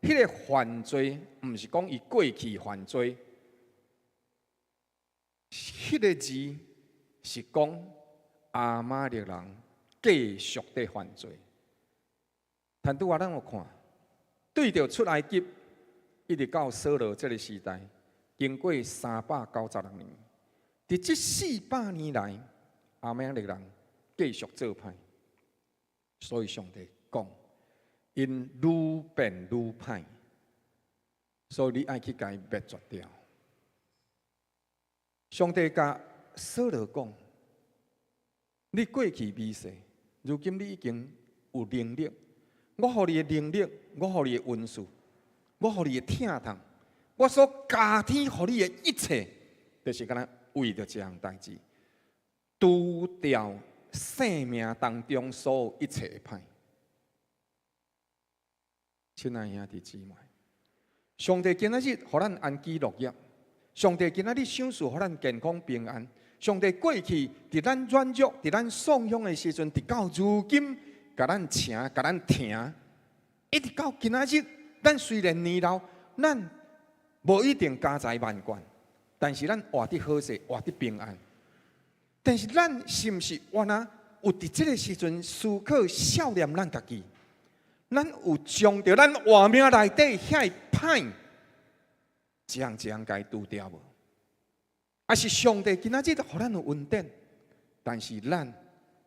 彼个犯罪毋是講伊過去犯罪，彼个字是講亞瑪力人繼續佇犯罪。但拄仔咱有看，對著出埃及一直到掃羅這个時代，經過396年，佇這400年來，亞瑪力人繼續做歹，所以上帝講，𪜶愈變愈歹，所以你愛去共伊滅絕掉。上帝共掃羅講，你過去微細，如今你已經有能力，我予你的能力，我予你的恩賜，我予你的疼痛，我所加添予你的一切，就是敢若為著這項代誌，除掉生命當中所有一切的歹。親愛兄弟姊妹，上帝今仔日予咱安居樂業，上帝今仔日賞賜予咱健康平安。上帝過去佇咱軟弱、佇咱喪鄉的時陣，直到如今，共咱請、共咱疼，一直到今仔日，咱雖然年老，咱無一定家財萬貫，但是咱活得好勢，活得平安。但是咱是毋是原來有佇這个時陣思考數念咱家己？咱有將著咱活命內底遐个歹，一項一項共伊除掉無？抑是上帝今仔日予咱有恩典，但是咱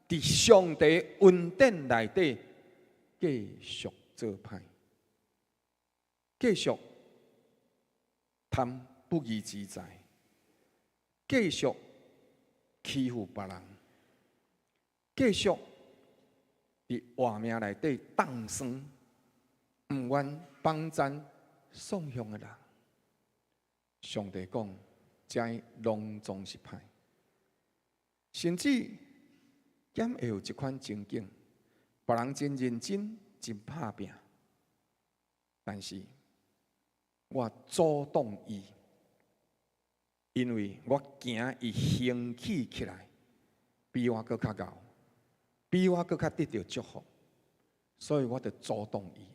佇上帝恩典內底繼續做歹。繼續貪不義之財，繼續欺負別人，繼續佇活命內底當酸，毋願幫贊送向的人。上帝講，這攏總是歹，甚至敢會有這款情景，別人真認真、真拍拚，但是我阻擋伊，因為我驚伊興起起來，比我閣較𠢕，比我閣較得著祝福，所以我就阻擋伊。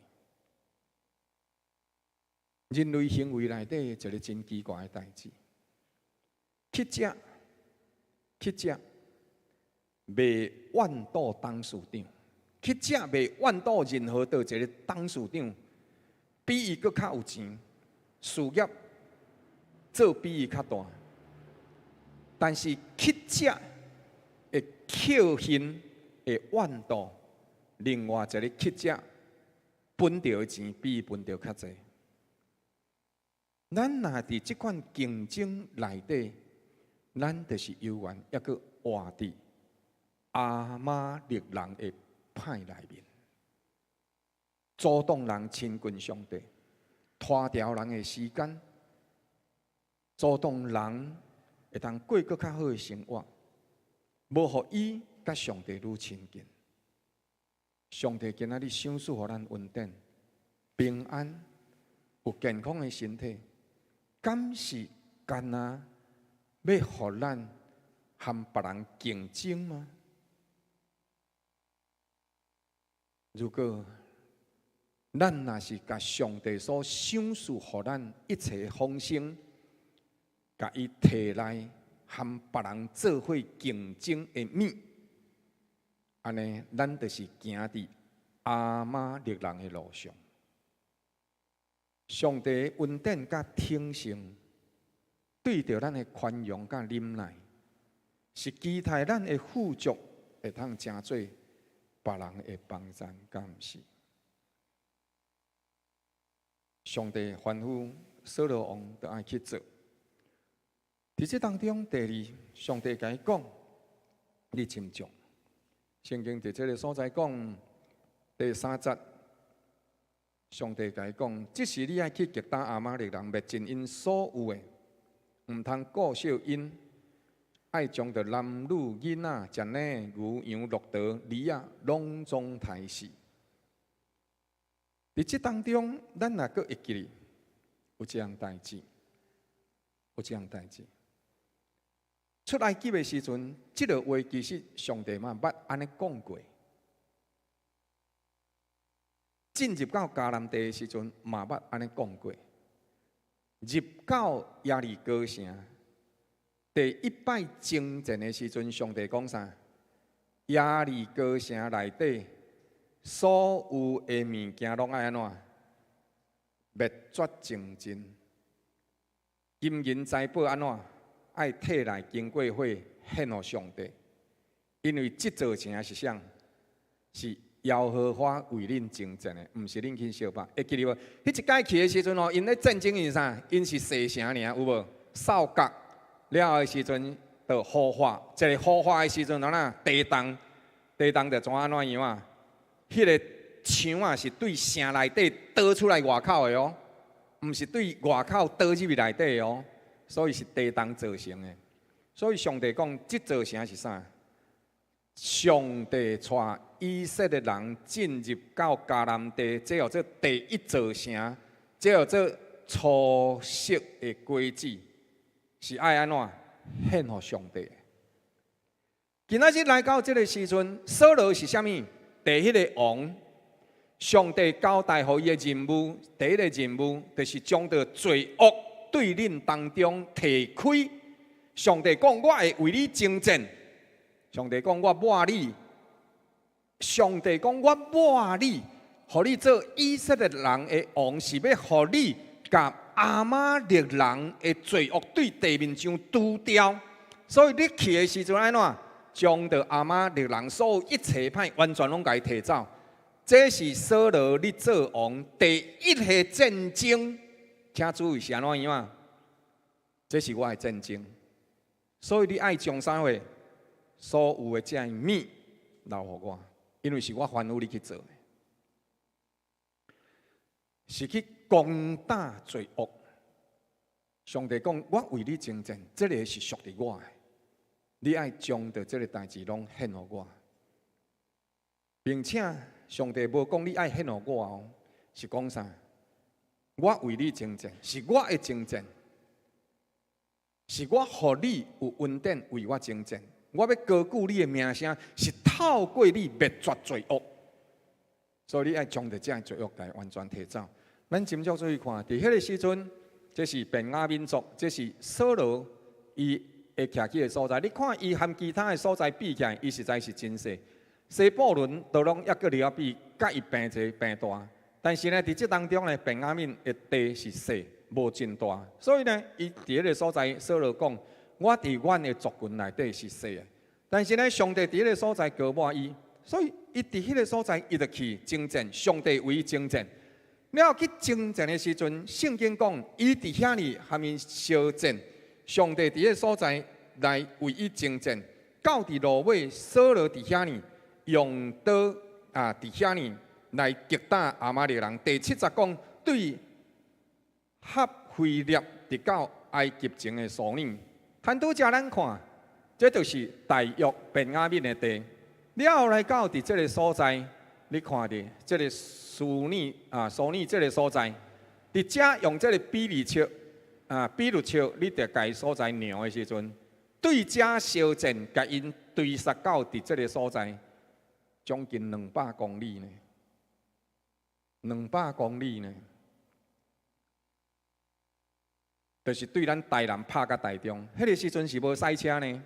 人類行為內底一個真奇怪的代誌，乞食，乞食，袂怨妒董事長，乞食袂怨妒任何佗一個董事長，比伊閣較有錢，事業做比伊較大，但是乞食會扣恨，會怨妒另外一個乞食分著的錢比伊分著較濟。咱若佇這款競爭內底，咱就是猶原猶閣活佇亞瑪力人的歹內面，阻擋人親近上帝，拖掉人的時間，阻擋人會當過閣較好的生活，無予伊佮上帝愈親近。上帝今仔日賞賜予咱恩典、平安、有健康的身體。敢是干焦欲予咱和別人競爭嗎？如果咱若是共上帝所賞賜予咱一切豐盛，共伊提來和別人做伙競爭的物，按呢，咱就是行佇亞瑪力人的路上。上帝恩典佮挺身，對著咱的寬容佮忍耐，是期待咱的富足會通成做別人的幫贊，敢毋是？上帝吩咐掃羅王，著愛去做。佇這當中，第二，上帝共伊講：你斟酌。聖經佇這个所在講，第三節。上帝共伊講：這時你愛去擊打亞瑪力人，滅盡𪜶所有的，毋通顧惜𪜶，愛將著男女囡仔、食奶牛羊駱駝驢仔，攏總刣死。佇這當中，咱若閣會記得有這項代誌，有這項代誌。出埃及的時陣，這个話其實上帝嘛捌按呢講過。進入到迦南地的時陣，嘛捌按呢講過。入到耶利哥城，第一擺征戰的時陣，上帝講啥？耶利哥城內底所有的物件攏愛按怎？滅絕淨盡。金銀財寶按怎？愛提來經過火獻予上帝。因為這座城是啥？是耶和華為恁征戰的，毋是恁去相拍。會記得無？彼一擺去的時陣哦，𪜶咧戰爭𪜶啥？𪜶是細城爾，有無？掃角了後的時陣，就火化，一个火化的時陣，按怎？地動，地動就怎按怎樣啊？彼个牆啊是對城內底倒出來外口的哦，毋是對外口倒入去內底的哦，所以是地動造成的。所以上帝講，這座城是啥？上帝帶以色列人進入到迦南地，這號做第一座城，這號做初熟的果子，是愛按怎獻予上帝。今仔日來到這个時陣，掃羅是啥物？第一个王，上帝交代予伊的任務，第一个任務就是將著罪惡對恁當中提開。上帝講，我會為你征戰。上帝講，我抹你。上帝講，我抹你，予你做以色列人的王，是欲予你共亞瑪力人的罪惡對地面上除掉。所以你去的時陣按怎？將著亞瑪力人所有一切歹完全攏共伊提走。這是掃羅你做王第一個戰爭，請注意是按怎樣啊？這是我的戰爭，所以你愛將啥貨，所有的這物留予我，因為是我吩咐你去做的，是去攻打罪惡。上帝講，我為你征戰，這个是屬於我的，你愛將著這个代誌攏獻予我，並且上帝無講你愛獻予我哦，是講啥？我為你征戰，是我的征戰，是我予你有恩典為我征戰。我欲高舉你的名聲，是透過你滅絕罪惡，所以你愛將著這个罪惡來完全提走。咱斟酌注意看，佇彼个時陣，這是便雅憫族，這是掃羅伊會徛起的所在。你看伊和其他的所在比起來，伊實在是真細。西布倫都攏猶閣了比佮伊平齊平大，但是呢，佇這當中呢，便雅憫的地是細，無真大，所以呢，伊佇彼个所在，掃羅講：我佇阮的族群內底是細的，但是呢，上帝佇彼个所在膏抹伊，所以伊佇彼个所在，伊就去征戰，上帝為伊征戰。了後去征戰的時陣，聖經講，伊佇遐裡和𪜶相戰，上帝佇彼个所在來為伊征戰，到佇落尾，掃羅佇遐裡用刀啊，佇遐裡來擊打亞瑪力人。第七節講，對合菲臘直到埃及前的蘇爾。趁拄才咱看，這就是大約便雅憫的地。了後來到佇這个所在，你看著這个蘇爾啊，蘇爾這个所在，佇遮用這个比例尺啊，比率尺，你佇共所在量的時陣，對遮相戰，共𪜶追殺到佇這个所在，將近兩百公里呢，兩百公里呢，就是對咱台南拍佮台中，彼个時陣是無賽車呢，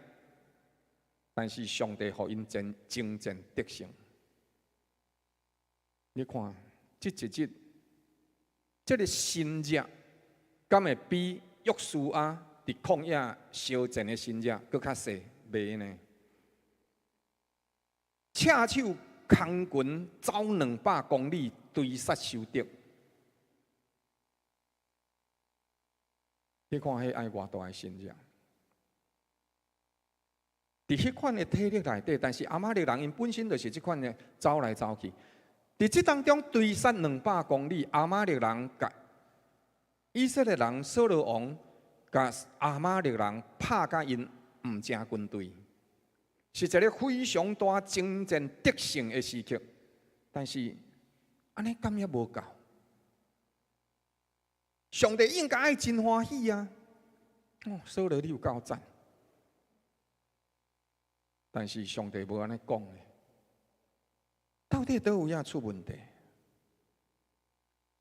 但是上帝予𪜶戰征戰得勝。你看，這一日，這个心熱，敢會比約書亞佇曠野相戰的心熱閣較細？袂呢？赤手空拳走兩百公里追殺仇敵，你看彼愛偌大的心熱？佇彼款的體力內底，但是亞瑪力人𪜶本身就是這款的走來走去。佇這當中追殺兩百公里，亞瑪力人共以色列人掃羅王共亞瑪力人拍甲𪜶毋成軍隊，是一个非常大征戰得勝的時刻。但是按呢敢猶無夠？上帝應該愛真歡喜啊！哦，掃羅你有夠讚，但是上帝無按呢講的。到底佗位仔出問題？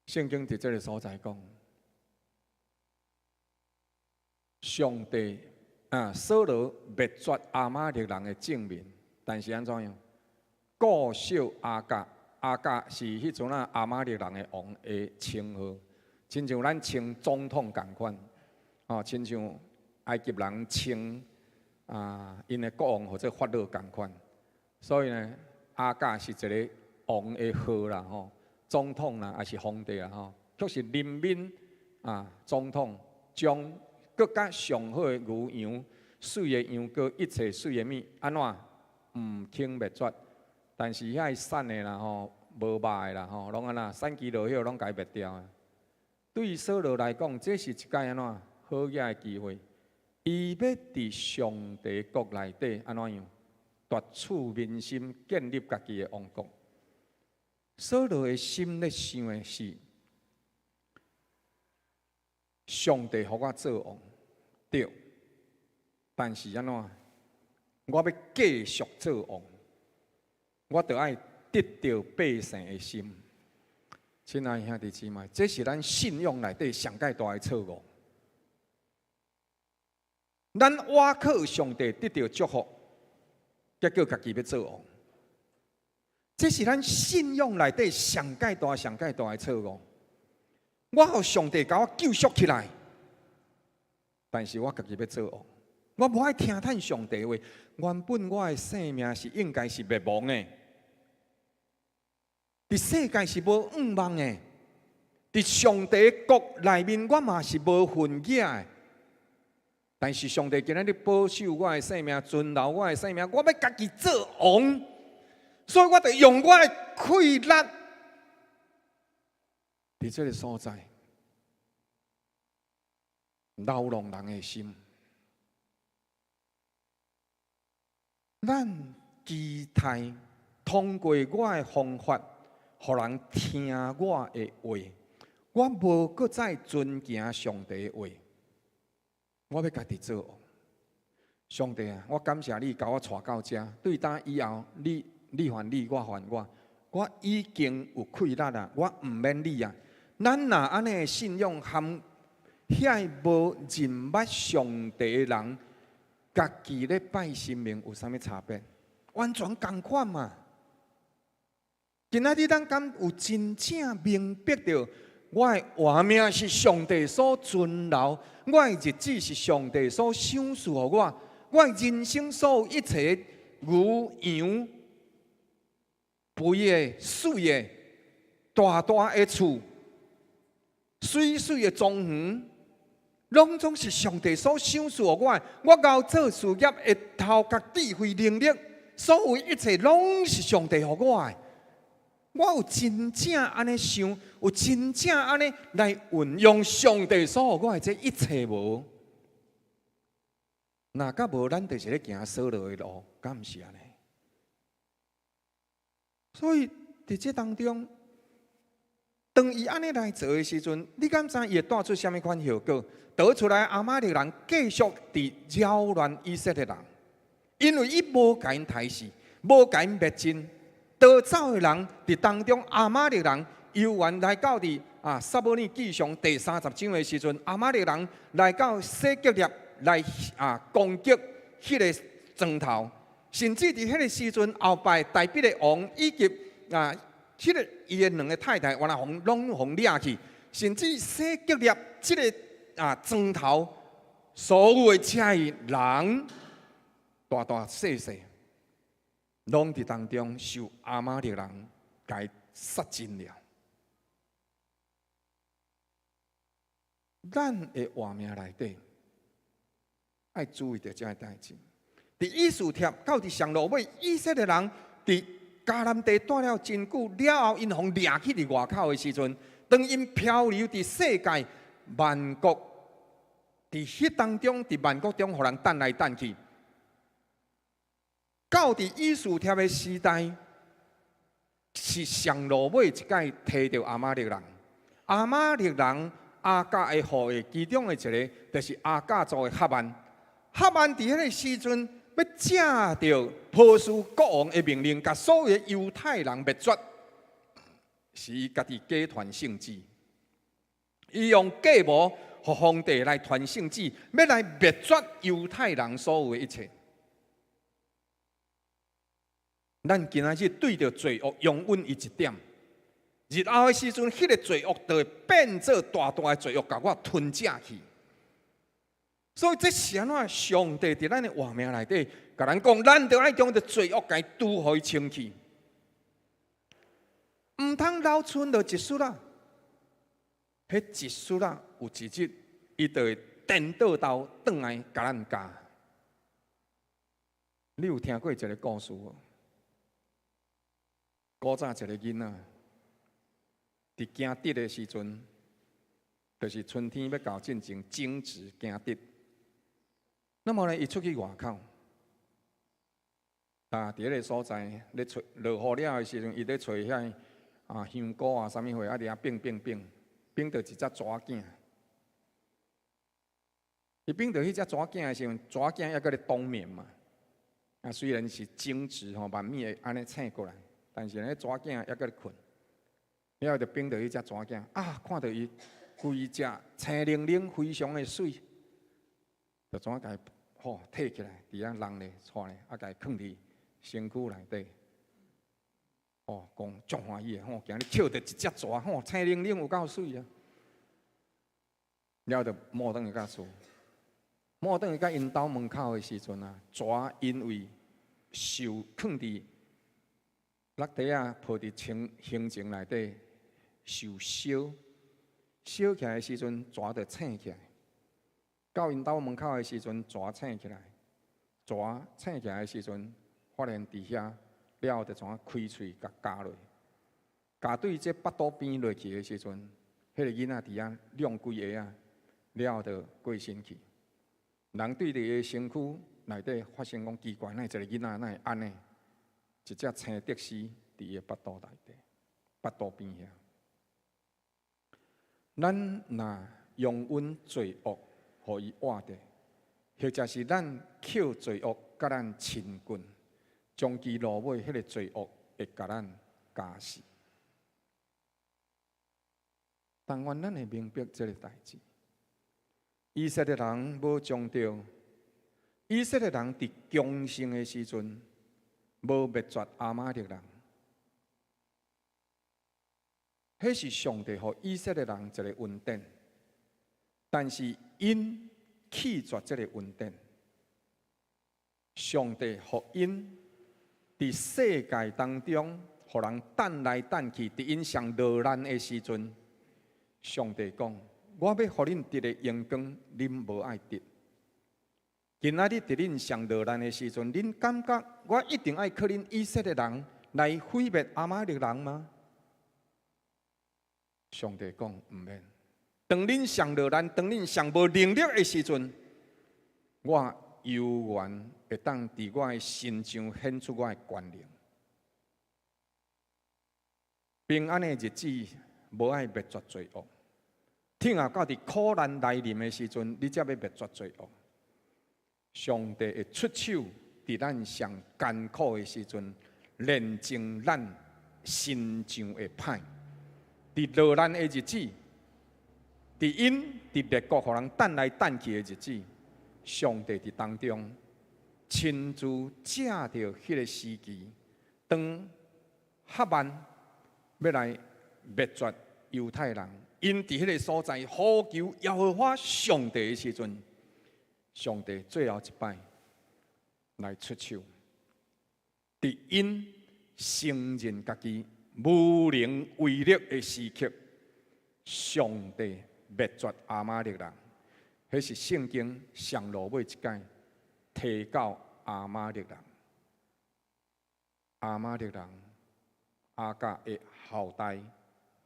聖經佇這个所在講，上帝啊，掃羅滅絕亞瑪力人的眾民，但是按怎樣？顧惜亞甲，亞甲是彼陣仔亞瑪力人的王的稱號，親像咱稱總統仝款，哦，親像埃及人稱啊，𪜶的國王號做法老仝款，所以呢，亞甲是一个王的號啦，吼，總統啦，抑是皇帝啦，吼，卻是任命啊，總統將閣較上好的牛羊、媠的羊羔、一切媠的物，按怎毋肯滅絕？但是遐瘦的啦，吼，無肉的啦，吼，攏按怎散枝落葉攏共伊滅掉啊！對掃羅來講，這是一擺按怎好額的機會，伊欲佇上帝國內底按怎樣奪取民心，建立家己的王國。掃羅的心咧想的是，上帝予我做王，對。但是按怎，我欲繼續做王，我著愛得著百姓的心。親愛兄弟姊妹，這是咱信仰內底上蓋大的錯誤。咱倚靠上帝得著祝福，結果家己欲做王。這是咱信仰內底上蓋大、上蓋大的錯誤。我予上帝共我救贖起來，但是我家己欲做王，我無愛聽趁上帝話。原本我的性命是應該是滅亡的，佇世界是無向望的，佇上帝國內面，我嘛是無份額的。但是上帝今仔日保守我的性命，存留我的性命，我欲家己做王，所以我就用我的氣力，佇這个所在擾弄人的心。咱期待通過我的方法，予人聽我的話，我無閣再遵行上帝的話。我欲家己做王。上帝啊，我感謝你共我帶到遮。對今以後，你還你，我還我，我已經有氣力啦，我毋免你啊。咱若按呢信仰含遐無認捌上帝的人，家己咧拜神明有啥物差別？完全仝款嘛。今仔日咱敢有真正明白著，我的活命是上帝所存留，我的日子是上帝所賞賜予我，我的人生所有一切牛羊肥的、媠的、大大的厝、媠媠的莊園，攏總是上帝所賞賜予我的。我𠢕做事業的頭殼、智慧、能力，所有一切攏是上帝予我的。我有真正按呢想，有真正按呢來運用上帝所予我的這一切無？若閣無，咱就是咧行掃羅的路，敢毋是按呢？所以佇這當中，當伊按呢來做的時陣，你敢知伊會帶出啥物款後果？倒出來亞瑪力人繼續佇擾亂以色列人，因為伊無共𪜶刣死，無共𪜶滅盡。逃走的人佇當中，亞瑪力人猶原來到佇撒母耳記上第三十章的時陣，亞瑪力人來到洗革臘來攻擊彼个庄頭，甚至佇彼个時陣，後擺大衛的王以及彼个伊的兩个太太，原來予攏予掠去，甚至洗革臘這个莊頭所有的遮的人，大大細細，攏佇當中受亞瑪力人共殺盡了。咱的活命內底，愛注意著這个代誌。佇以斯帖到佇上落尾，以色列人佇迦南地蹛了真久了後，𪜶予掠去佇外口的時陣，當𪜶漂流佇世界萬國，佇彼當中，佇萬國中，予人擲來擲去。到佇以斯帖的時代，是上落尾一擺提著亞瑪力人。亞瑪力人亞甲的後裔，其中的一个就是亞甲族的哈曼。哈曼佇彼个時陣，欲藉著波斯國王的命令，共所有的猶太人滅絕，是伊家己假傳聖旨。伊用計謀，予皇帝來傳聖旨，欲來滅絕猶太人所有的一切。咱今仔日對著罪惡容忍伊一點，日後的時陣，彼个罪惡就會變做大大的罪惡，共我吞食去。所以這是按怎？上帝佇咱的活命內底，共咱講，咱著愛將這罪惡共伊除予伊清去，毋通留存著一絲仔。彼一絲仔有一日，伊就會顛倒頭轉來共咱教。你有聽過一个故事無？古早一个囡仔，佇驚蟄的時陣，就是春天欲到進前種子驚蟄。那麼呢，伊出去外口，佇彼个所在咧揣落雨了的時陣，伊咧揣遐香菇啊，啥物貨啊，佇遐變變變，變著一隻蛇仔。伊變著彼隻蛇仔的時陣，蛇仔猶閣咧冬眠嘛。雖然是種子吼，慢慢會按呢醒過來。但是呢，蛇仔猶閣咧睏，了後就變著彼隻蛇仔啊，看著伊規隻青靈靈，非常的媠，就怎共伊吼提起來，佇遐籠咧，帶咧，共伊囥佇身軀內底。哦，講足歡喜的吼，今日抾著一隻蛇吼，青靈靈有夠媠啊！了後就摸轉去到厝，摸轉去到𪜶兜門口的時陣啊，蛇因為受囥佇落地仔抱佇胸胸前內底受燒，燒起來的時陣，蛇就醒起來。到𪜶兜門口的時陣，蛇醒起來，蛇醒起來的時陣，發現佇遐了後就怎開喙共咬落，咬對這腹肚邊落去的時陣，彼個囡仔佇遐挵幾下仔，了後就過身去。人對佇伊的身軀內底發現講奇怪，哪會一個囡仔哪會按呢？一隻青竹絲佇伊的腹肚內底，腹肚邊遐。咱若容忍罪惡，予伊活著，或者是咱靠罪惡佮咱親近，終其落尾，彼個罪惡會共咱咬死。但願咱會明白這个代誌。以色列人無將著，以色列人佇強盛的時陣，無滅絕亞瑪力人，彼是上帝予以色列人一个恩典。但是𪜶棄絕這个恩典，上帝予𪜶佇世界當中，予人擲來擲去，佇𪜶上落難的時陣，上帝講：我欲予恁得的榮光，恁無愛得。今仔日佇恁上落難的時陣，恁感覺我一定愛靠恁以色列人來毀滅亞瑪力人嗎？上帝講毋免。當恁上落難，當恁上無能力的時陣，我猶原會當佇我的身上顯出我的權能。平安的日子無愛滅絕罪惡，聽候到佇苦難來臨的時陣，你才欲滅絕罪惡。上帝會出手，佇咱上艱苦的時陣，煉淨咱身上的歹。佇落難的日子，佇𪜶佇列國予人擲來擲去的日子，上帝佇當中親自藉著彼个時期，當哈曼欲來滅絕猶太人，𪜶佇彼个所在呼求耶和華上帝的時陣，上帝最後一擺來出手，佇𪜶承認家己無能為力的時刻，上帝滅絕亞瑪力人，彼是聖經上落尾一擺提到亞瑪力人。亞瑪力人亞甲的後代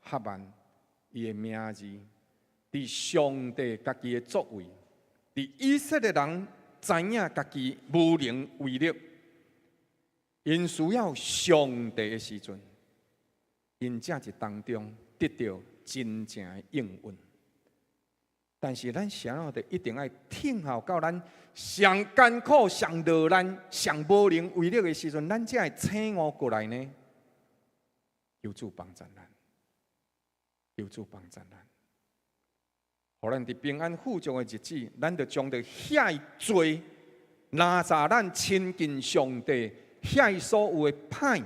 哈曼，伊的名字佇上帝家己的作為，佇以色列人知影家己無能為力，𪜶需要上帝的時陣，𪜶才佇當中得著真正的應允。但是咱啥物就一定愛聽候到咱上艱苦、上落難、上無能為力的時陣，咱才會醒悟過來呢？求主幫助咱，求主幫助咱，予咱佇平安富足的日子，咱就將著遐濟哪吒咱親近上帝遐所有的歹，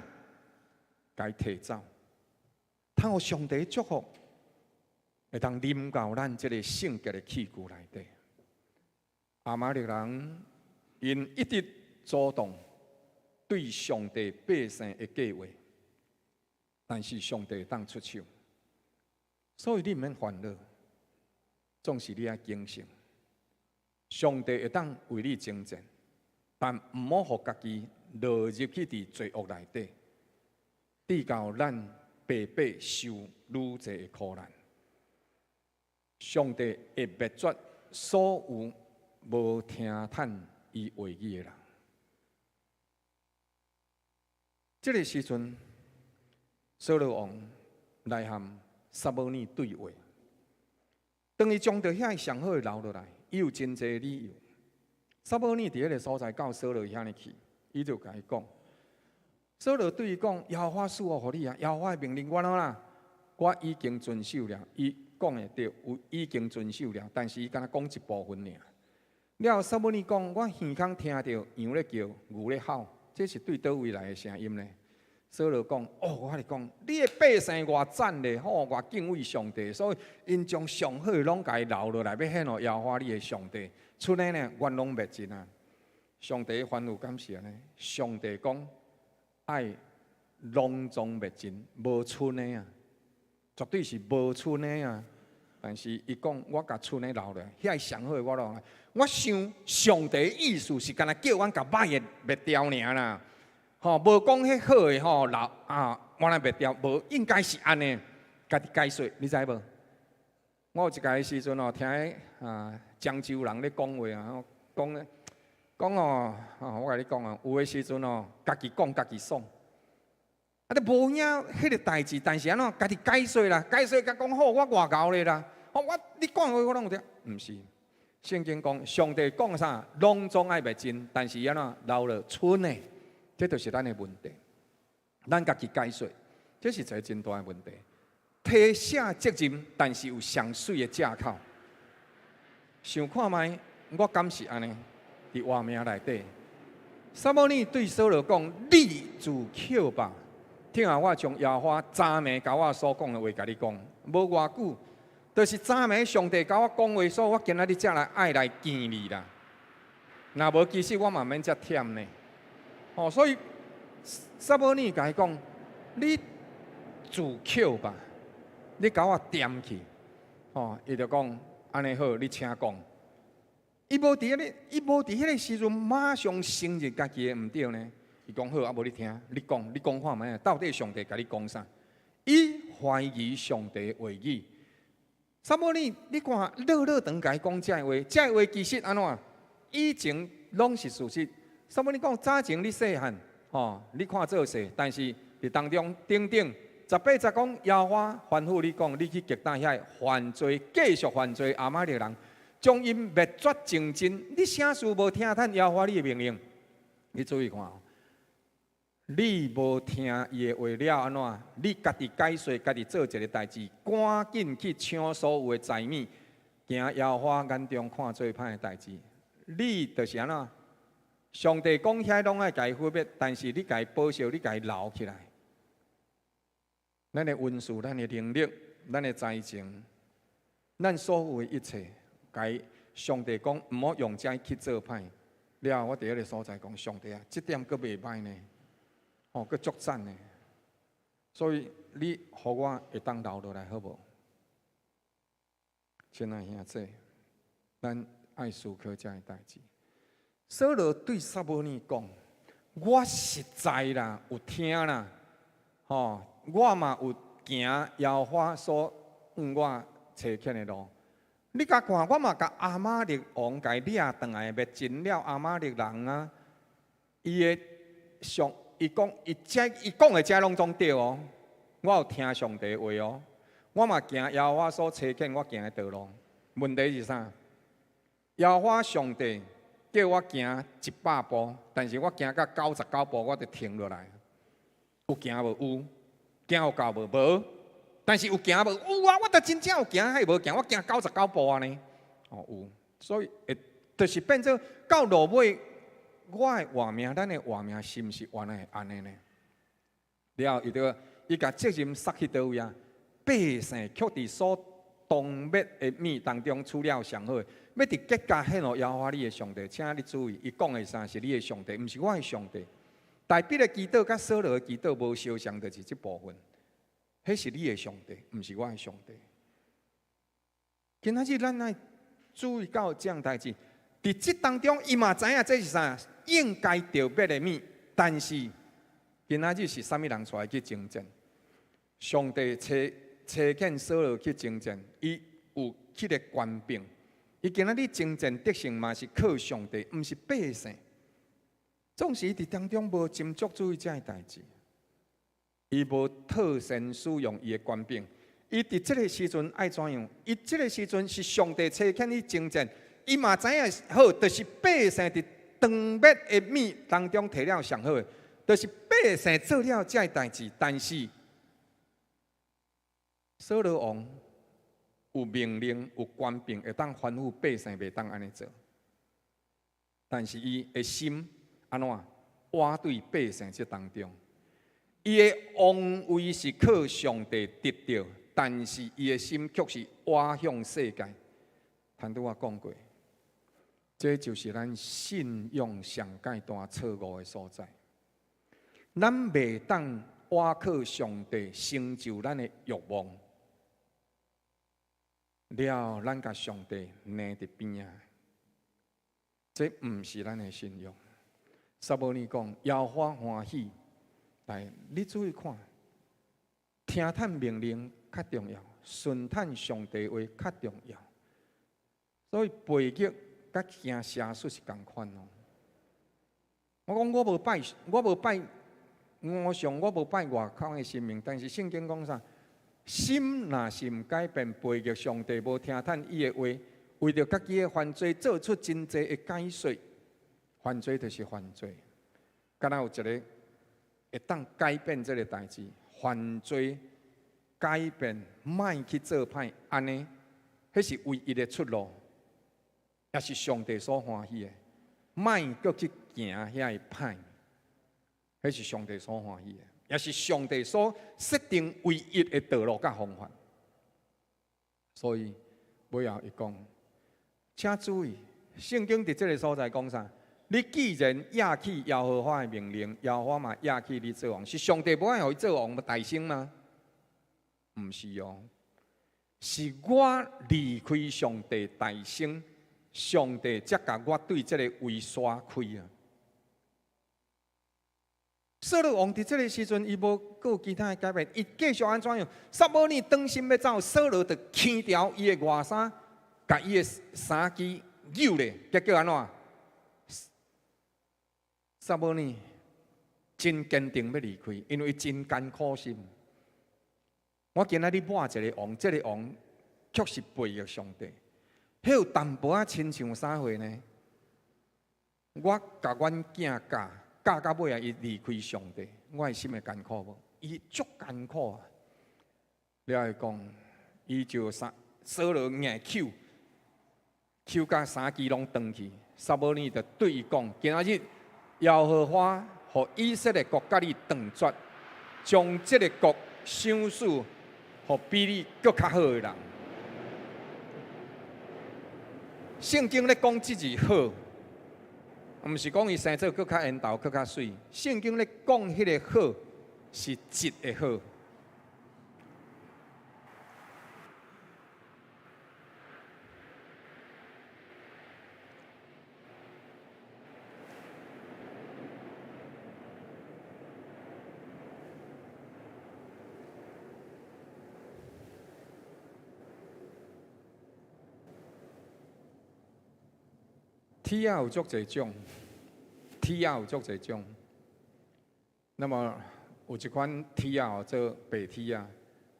共伊提走，通予上帝祝福，會當臨到咱這个聖潔的器具內底。亞瑪力人𪜶一直阻擋對上帝百姓的計劃，但是上帝會當出手，所以你毋免煩惱，總是你愛謹慎。上帝會當為你征戰，但毋好予家己落入去佇罪惡內底，直到咱白白受愈濟的苦難。上帝會滅絕所有無聽趁伊話語的人。這个時陣，掃羅王來和撒母耳對話。當伊將著遐上好的留落來，伊有真濟理由。撒母耳佇彼个所在到掃羅遐呢去，伊就共伊講。掃羅對伊講：耶和華賜福予你啊！耶和華的命令我啦，我已經遵守了。伊講的對，有已經遵守了，但是伊敢若講一部分爾。了後撒母耳講：我耳空聽著羊咧叫，牛咧吼，這是對佗位來的聲音呢？掃羅講：哦，我共你講，你的百姓偌讚咧，吼，偌敬畏上帝，所以𪜶將上好的攏共伊留落來，欲獻予耶和華你的上帝。剩的呢，阮攏滅盡啊！上帝吩咐敢是按呢？上帝講愛攏總滅盡，無賰的啊，絕對是無賰的啊。但是伊講，我共賰的留落來，遐上好的我攏。我想上帝意思是干焦叫阮共歹的滅掉爾啦，吼，無講彼好的吼留啊，我來滅掉，無應該是按呢，家己解說，你知無？我有一擺時陣哦，聽彼啊漳州人咧講話啊，講咧講哦，啊我共你講啊，有的時陣哦，家己講家己爽，啊，你無影彼個代誌，但是按怎家己解說啦，解說共講好，我偌𠢕咧啦，哦我你講的話我攏有聽，毋是，聖經講上帝講啥，攏總愛滅盡，但是按怎留落賰的，這就是咱的問題，咱家己解說，這是一個真大的問題。推卸責任，但是有上媠的藉口。想看覓，我敢是按呢？佇活命內底，撒母耳對掃羅講：你自抾吧。聽下我將耶和華昨暝共我所講的話共你講，無偌久，就是昨暝上帝共我講話，所以我今仔日才來愛來見你啦。若無，其實我嘛免遮忝呢。哦，所以撒母耳共伊講：你自抾吧。你共我踮去，哦，伊就講按呢好，你請講。伊無佇彼个，伊無佇彼个時陣馬上承認家己的毋對呢。伊講好，啊無你聽，你講，你講看覓？到底上帝共你講啥？伊懷疑上帝話語。撒母耳，你看，落落長共伊講這話，這話其實按怎？以前攏是事實。撒母耳講早前你細漢，吼，你看做勢，但是佇當中等等。十八節講，耶和華吩咐你講，你去擊打遐犯罪、繼續犯罪亞瑪力人，將𪜶滅絕淨盡。你啥事無聽咱耶和華你的命令？你注意看，你無聽伊的話了，按怎？你家己解說，家己做一个代誌，趕緊去搶所有的財物，行耶和華眼中看做歹的代誌。你就是按怎？上帝講遐攏愛共伊毀滅，但是你共伊保守，你共伊留起來。咱的恩賜、咱的能力、咱的才情，咱所有的一切，共上帝講毋好用這去做歹。了後，我佇彼个所在講，上帝啊，這點閣袂歹呢，哦，閣足讚呢。所以你予我會當留落來好無？親愛兄弟，咱愛思考這个代誌。掃羅對撒母耳講：我實在啦，有聽啦，吼。我嘛有行耶和華所向我差遣的路。你共看，我嘛共亞瑪力王共伊掠轉來，滅盡了亞瑪力人啊！伊的上，伊講，伊這伊講的這攏總對哦。我有聽上帝話哦。我嘛行耶和華所差遣我行的道路。問題是啥？耶和華上帝叫我行100步，但是我行到99步，我就停落來。有行無？有。行有夠無？無。但是有行無？有啊！我著真正有行，還無行？我行九十九步按呢。哦，有。所以會，就是變做到落尾，我的活命，咱的活命是毋是原來會按呢呢？了後，伊就伊共責任捒去佗位啊？百姓卻佇所當滅的物當中取了上好的，欲佇吉甲獻予耶和華你的上帝。請你注意，伊講的啥是你的上帝，毋是我的上帝。大衛的祈禱佮掃羅的祈禱無相像，就是這部分。彼是你的上帝，毋是我的上帝。今仔日咱愛注意到這樣代誌，佇這當中，伊嘛知影這是啥，應該著滅的物，但是今仔日是啥物人出來去征戰？上帝差差遣掃羅去征戰，伊有彼个權柄。伊今仔日征戰得勝嘛是靠上帝，毋是百姓。總是伊佇當中無斟酌注意這个代誌，伊無妥善使用伊的權柄。伊佇這个時陣愛怎樣？伊這个時陣是上帝差遣伊征戰，伊嘛知影好，就是百姓佇當滅的物當中提了上好的，就是百姓做了這个代誌，但是掃羅王有命令、有權柄，會當吩咐百姓袂當按呢做，但是伊的心按怎倚對百姓這當中，伊的王位是靠上帝得著，但是伊的心卻是倚向世界。頭拄我講過，這就是咱信仰上蓋大錯誤的所在。咱袂當倚靠上帝成就咱的欲望，了咱共上帝躡佇邊仔，這毋是咱的信仰。撒母耳講，耶和華歡喜，來，你注意看，聽趁命令較重要，順趁上帝話較重要。所以背逆佮行邪術是仝款哦。我講我無拜，我無拜偶像，我無拜外口的神明，但是聖經講啥？心若是毋改變，背逆上帝，無聽趁伊的話，為著家己的犯罪做出真濟的解說，犯罪就是犯罪。敢若有一个會當改變這个代誌，犯罪改變，莫去做歹，按呢，彼是唯一的出路，也是上帝所歡喜的。莫閣去行遐个歹，彼是上帝所歡喜的，也是上帝所設定唯一的道路佮方法。所以尾後伊講，請注意，聖經佇這个所在講啥？你既然厭棄耶和華的命令，耶和華嘛厭棄你做王，是上帝無愛予伊做王代先嗎？毋是哦，是我離開上帝代先，上帝才共我對這个位徙開啊。掃羅王佇這个時陣，伊無閣有其他的改變，伊繼續按怎樣？撒母耳轉身欲走，掃羅就牽牢伊的外衫，共伊的衫枝扭咧，結果按怎？撒母耳真堅定欲離開，因為伊真艱苦心。我今仔日抹一個王，這个王確實背逆上帝。彼有淡薄仔親像啥貨呢？我共阮囝教，教到尾仔，伊離開上帝，我的心會艱苦無？伊足艱苦啊！了伊講，伊就衫掃羅硬搝，搝甲衫枝攏斷去。撒母耳就對伊講：今仔日耶和華予以色列國佮你斷絕，將這个國賞賜予比你閣較好的人。聖經咧講這字好，毋是講伊生做閣較緣投、閣較媠。聖經咧講彼个好是質的好。鐵仔有足濟種，鐵仔有足濟種。那麼有一款鐵仔號做白鐵仔，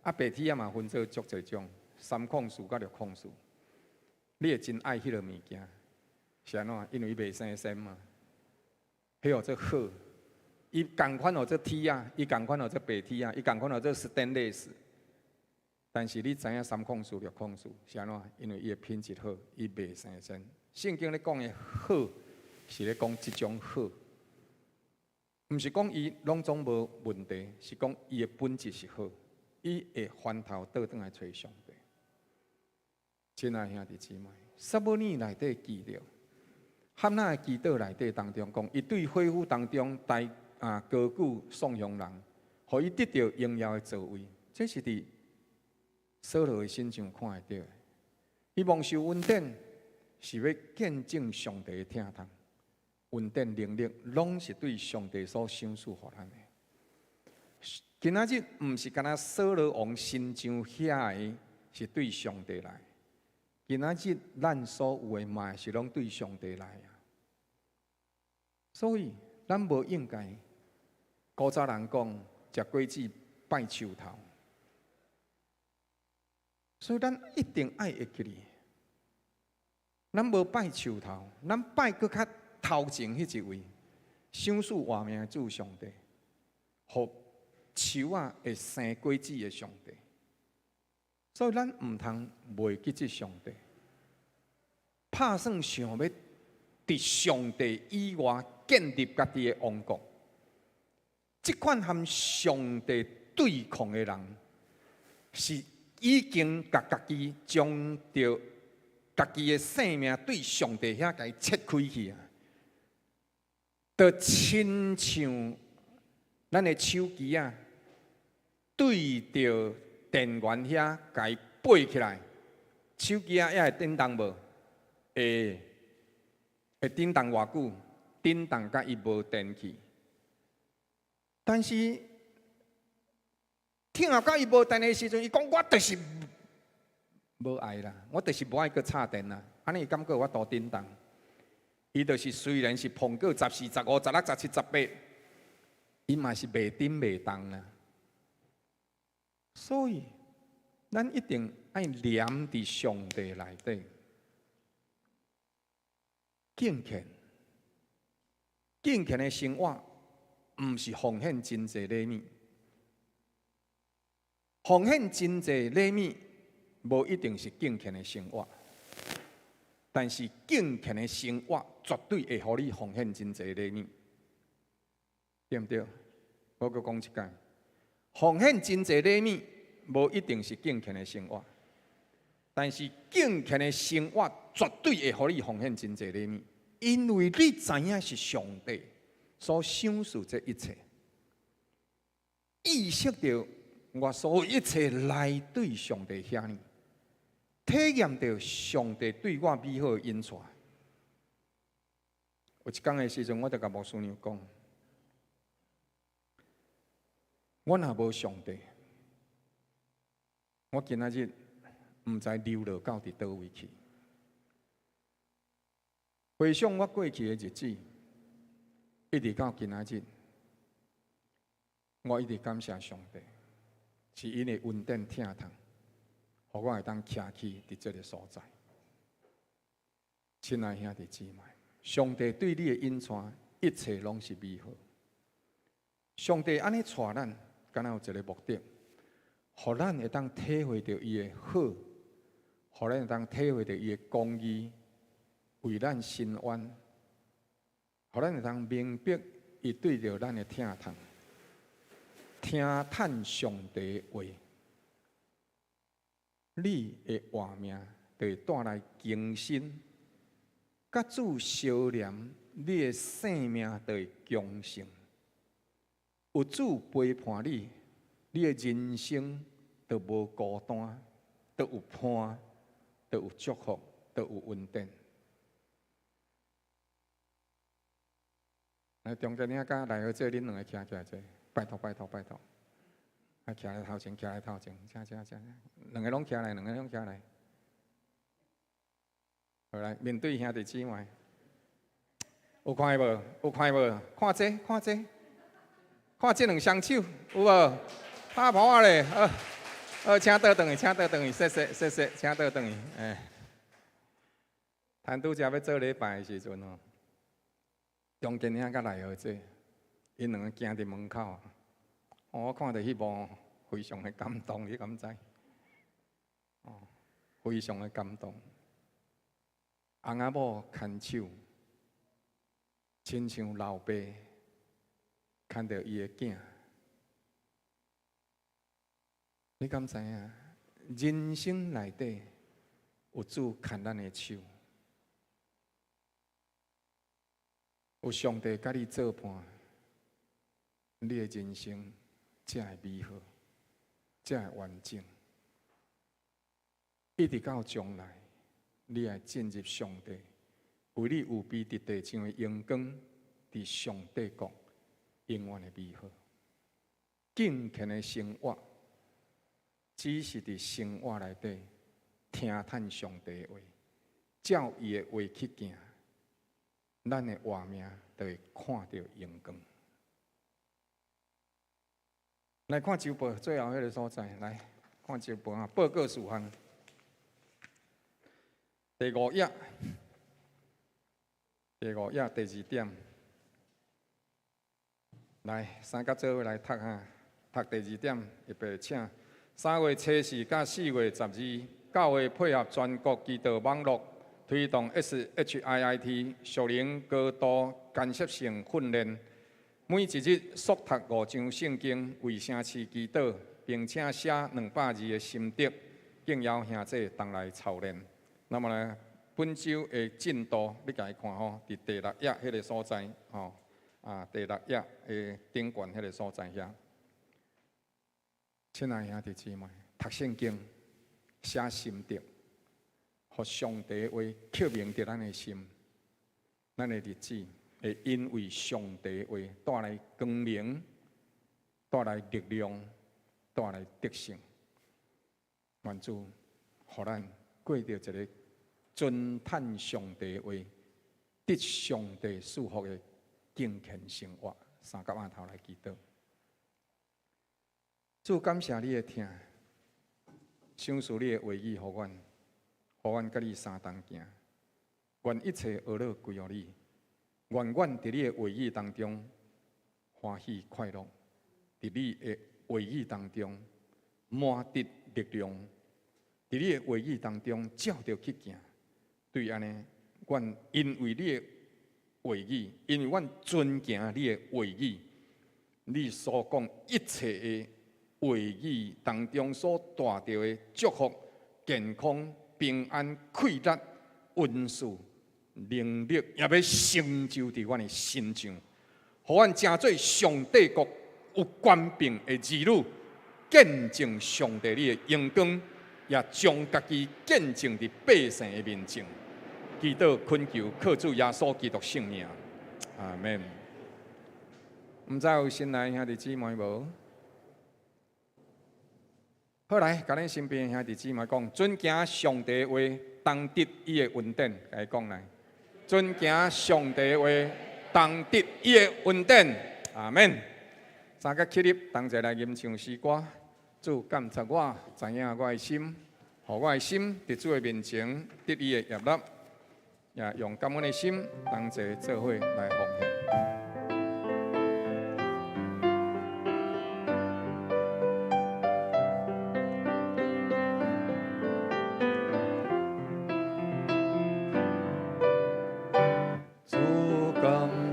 啊白鐵仔嘛分做足濟種，三孔樹佮六孔樹。你會真愛彼个物件，是按怎？因為伊袂生鉎嘛。彼號做好，伊仝款號做鐵仔，伊仝款號做白鐵仔，伊仝款號做 stainless。但是你知影三孔樹、六孔樹是按怎？因為伊的品質好，伊袂生鉎。聖經咧講的好，是咧講這種好，毋是講伊攏總無問題，是講伊的本質是好，伊會翻頭倒轉來揣上帝。親愛兄弟姊妹，撒母耳內底記著，哈拿的祈禱內底當中講，伊對火斧當中抬啊高舉頌揚人，予伊得著榮耀的座位，這是佇掃羅的身上看會著的。伊蒙受恩典，是欲見證上帝的疼痛，恩典能力攏是對上帝所賞賜予咱的。今仔日毋是干焦掃羅王身上遐个是對上帝來，今仔日咱所有的嘛是攏對上帝來啊。所以咱無應該古早人講食果子拜樹頭，所以咱一定愛會記得。咱無拜樹頭，咱拜閣較頭前彼一位，賞賜活命的主上帝，予樹仔會生果子的上帝。所以咱毋通袂記這上帝，拍算想欲佇上帝以外建立家己的王國。這款和上帝對抗的人，是已經共家己將著家己的性命對上帝遐共伊切開去啊！就親像咱的手機仔，對著電源遐共伊拔起來，手機仔也會振動無？會，會振動偌久？振動甲伊無電去。但是疼甲伊無電的時陣，伊講我就是無愛啦，我就是無愛閣插電啦。按呢伊敢閣有法度振動？伊就是雖然是碰過14、15、16、17、18，伊嘛是袂振袂動啦。所以，咱一定愛黏佇上帝內底，敬虔，敬虔的生活，毋是奉獻真濟禮物，奉獻真濟禮物，無一定是敬虔的生活。但是敬虔的生活絕對會予你奉獻真濟禮物，對毋對？我閣講一擺，奉獻真濟禮物，無一定是敬虔的生活，但是敬虔的生活絕對會予你奉獻真濟禮物，因為你知影是上帝所賞賜這一切，意識著我所有一切來對上帝遐爾。體驗著上帝對我美好的引帶。有一工的時陣，我就共牧師娘講：我若無上帝，我今仔日毋知流落到佇佗位去。回想我過去的日子，一直到今仔日，我一直感謝上帝，是𪜶的恩典疼痛，予我會當徛起佇這个所在。親愛兄弟姊妹，上帝對你的引帶，一切攏是美好。上帝按呢帶咱，敢若有一个目的，予咱會當體會著伊的好，予咱會當體會著伊的公義，為咱伸冤，予咱會當明白伊對著咱的疼痛，聽趁上帝話，你的活命就會帶來更新，佮主相連，你的生命就會強盛。有主陪伴你，你的人生就無孤單，就有伴，就有祝福，就有恩典。來，中間領佮來好這，恁兩个徛起來坐，拜託拜託拜託。啊，徛來頭前，徛來頭前，請請請，兩个攏徛來，兩个攏徛來。好來，面對兄弟姊妹，有看無？有看無？看這，看這，看這兩雙手，有無？拍噗仔咧，好，好，請倒轉去，請倒轉去，謝謝謝謝，請倒轉去，哎。趁拄才欲做禮拜的時陣吼，中間兄佮來好這，𪜶兩个行佇門口。我看著彼幕非常的感動，你敢知？哦，非常的感動。翁仔某牽手，親像老爸牽著伊的囝。你敢知影？人生內底有主牽咱的手，有上帝佮你做伴，你的人生才會美好，才會完整。一直到將來，你愛進入上帝為你預備佇地上的榮光，佇上帝國永遠的美好。敬虔的生活，只是佇生活內底聽趁上帝的話，照伊的話去行，咱的活命就會看著榮光。來看週報最後彼个所在，來看週報啊！報告事項，第五頁，第五頁第二點，來三甲做伙來讀哈，讀第二點，預備請。3月初4佮4月12，教會配合全國祈禱網路，推動 SHIIT 屬靈高度間歇性訓練。每一日速讀五章聖經，為城市祈禱，並且寫200字的心得，敬邀兄弟同來操練。那麼呢，本週的進度你共伊看吼，佇第六頁彼个所在吼，啊，第六頁的頂懸彼个所在遐。親愛兄弟姊妹，讀聖經、寫心得，予上帝話刻銘佇咱的心，咱的日子會因為上帝話帶來光明，帶來力量，帶來得勝。願主予咱過著一个遵趁上帝話、得上帝賜福的敬虔生活。三甲囥頭來祈禱。主，感謝你的疼，賞賜你的話語予阮，予阮佮你相同行。願一切呵咾歸予你，願阮佇你的話語當中歡喜快樂，佇你的話語當中滿得力量，佇你的話語當中照著去行。對按呢，阮因為你的話語，因為阮遵行你的話語，你所講一切的話語當中所帶著的祝福、健康、平安、氣力、恩賜、能力，也欲成就佇阮的身上，予阮成做上帝國有權柄的兒女，見證上帝你的榮光，也將家己見證佇百姓的面前。祈禱懇求，靠主耶穌基督聖名，阿門。毋知有新來兄弟姊妹無？好來，共恁身邊兄弟姊妹講，遵行上帝話，當得伊的恩典，共伊講來。遵行上帝話，當得伊的恩典，阿門。三個起立，同齊來吟唱詩歌。主監察我，知影我的心，予我的心佇主的面前得伊的悅納，也用感恩的心同齊做伙來奉獻。主監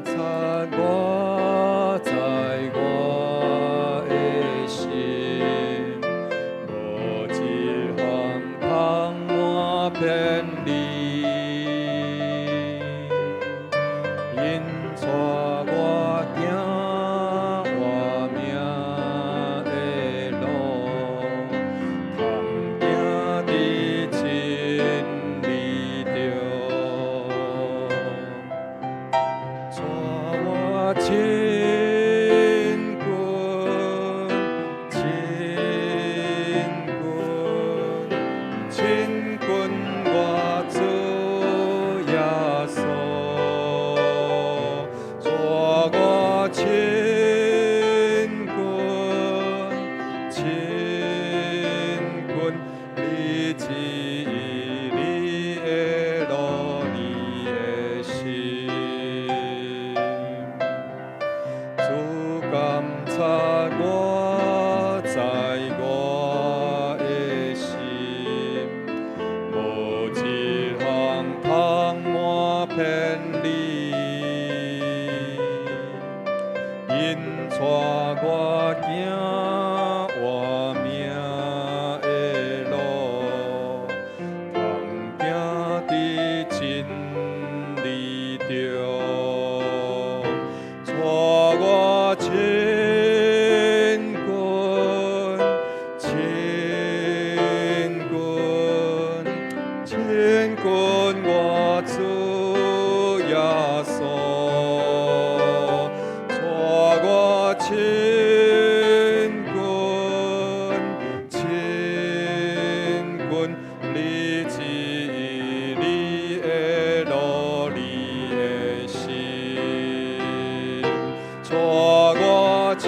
察我，知我的心，無一項通我偏離。𪜶帶我行活命的路，通行佇真理中。帶我親近，親近，親近我主耶穌。帶我親近，親近你旨意，你的路，你的心。主監察我，知我的心，無一項通我偏離。𪜶帶我行活命的路，通行佇真理中。帶我親近，親近，親近我主耶穌。帶我親近，親近你旨意，你的路，你的心。帶我親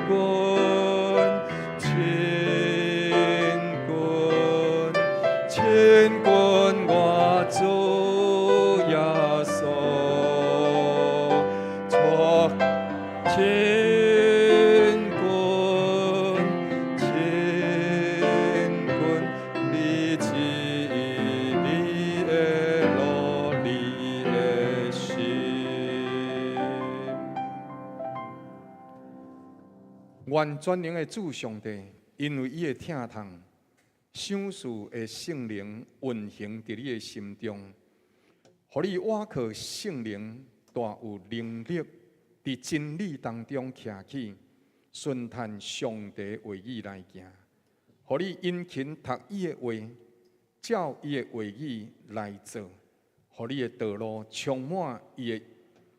近，親近，親近我主耶穌。帶親近，親近你旨意，你的路，你的心。願全能的主上帝，因為伊的疼痛，賞賜的聖靈運行佇你的心中，予你倚靠聖靈，大有能力，佇真理當中徛起，順趁上帝話語來行，予你殷勤讀伊的話，照伊的話語來做，予你的道路充滿伊的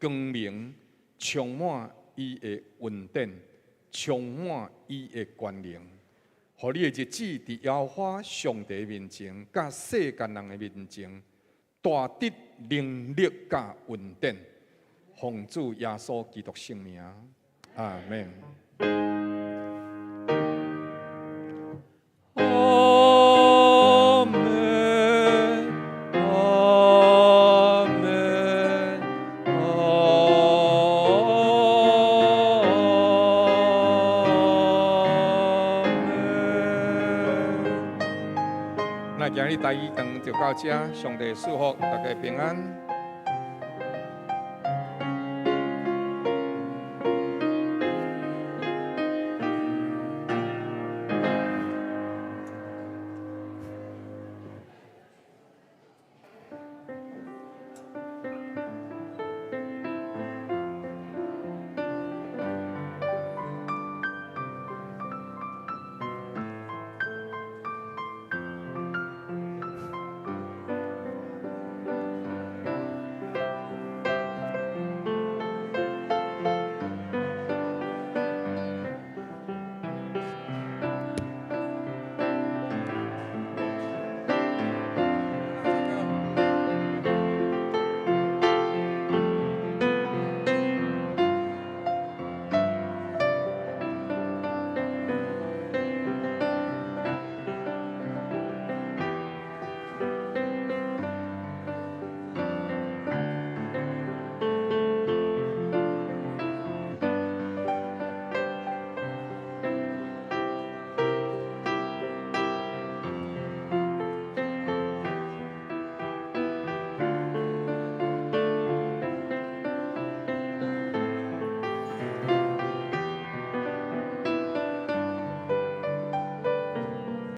光明，充滿伊的恩典，充滿伊的權能，予你的日子佇耶和華上帝面前，佮世間人的面前，大得能力佮恩典。奉主耶穌基督聖名，阿門。阿門，阿門，阿門。那今日台語堂就到這，上帝賜福大家平安。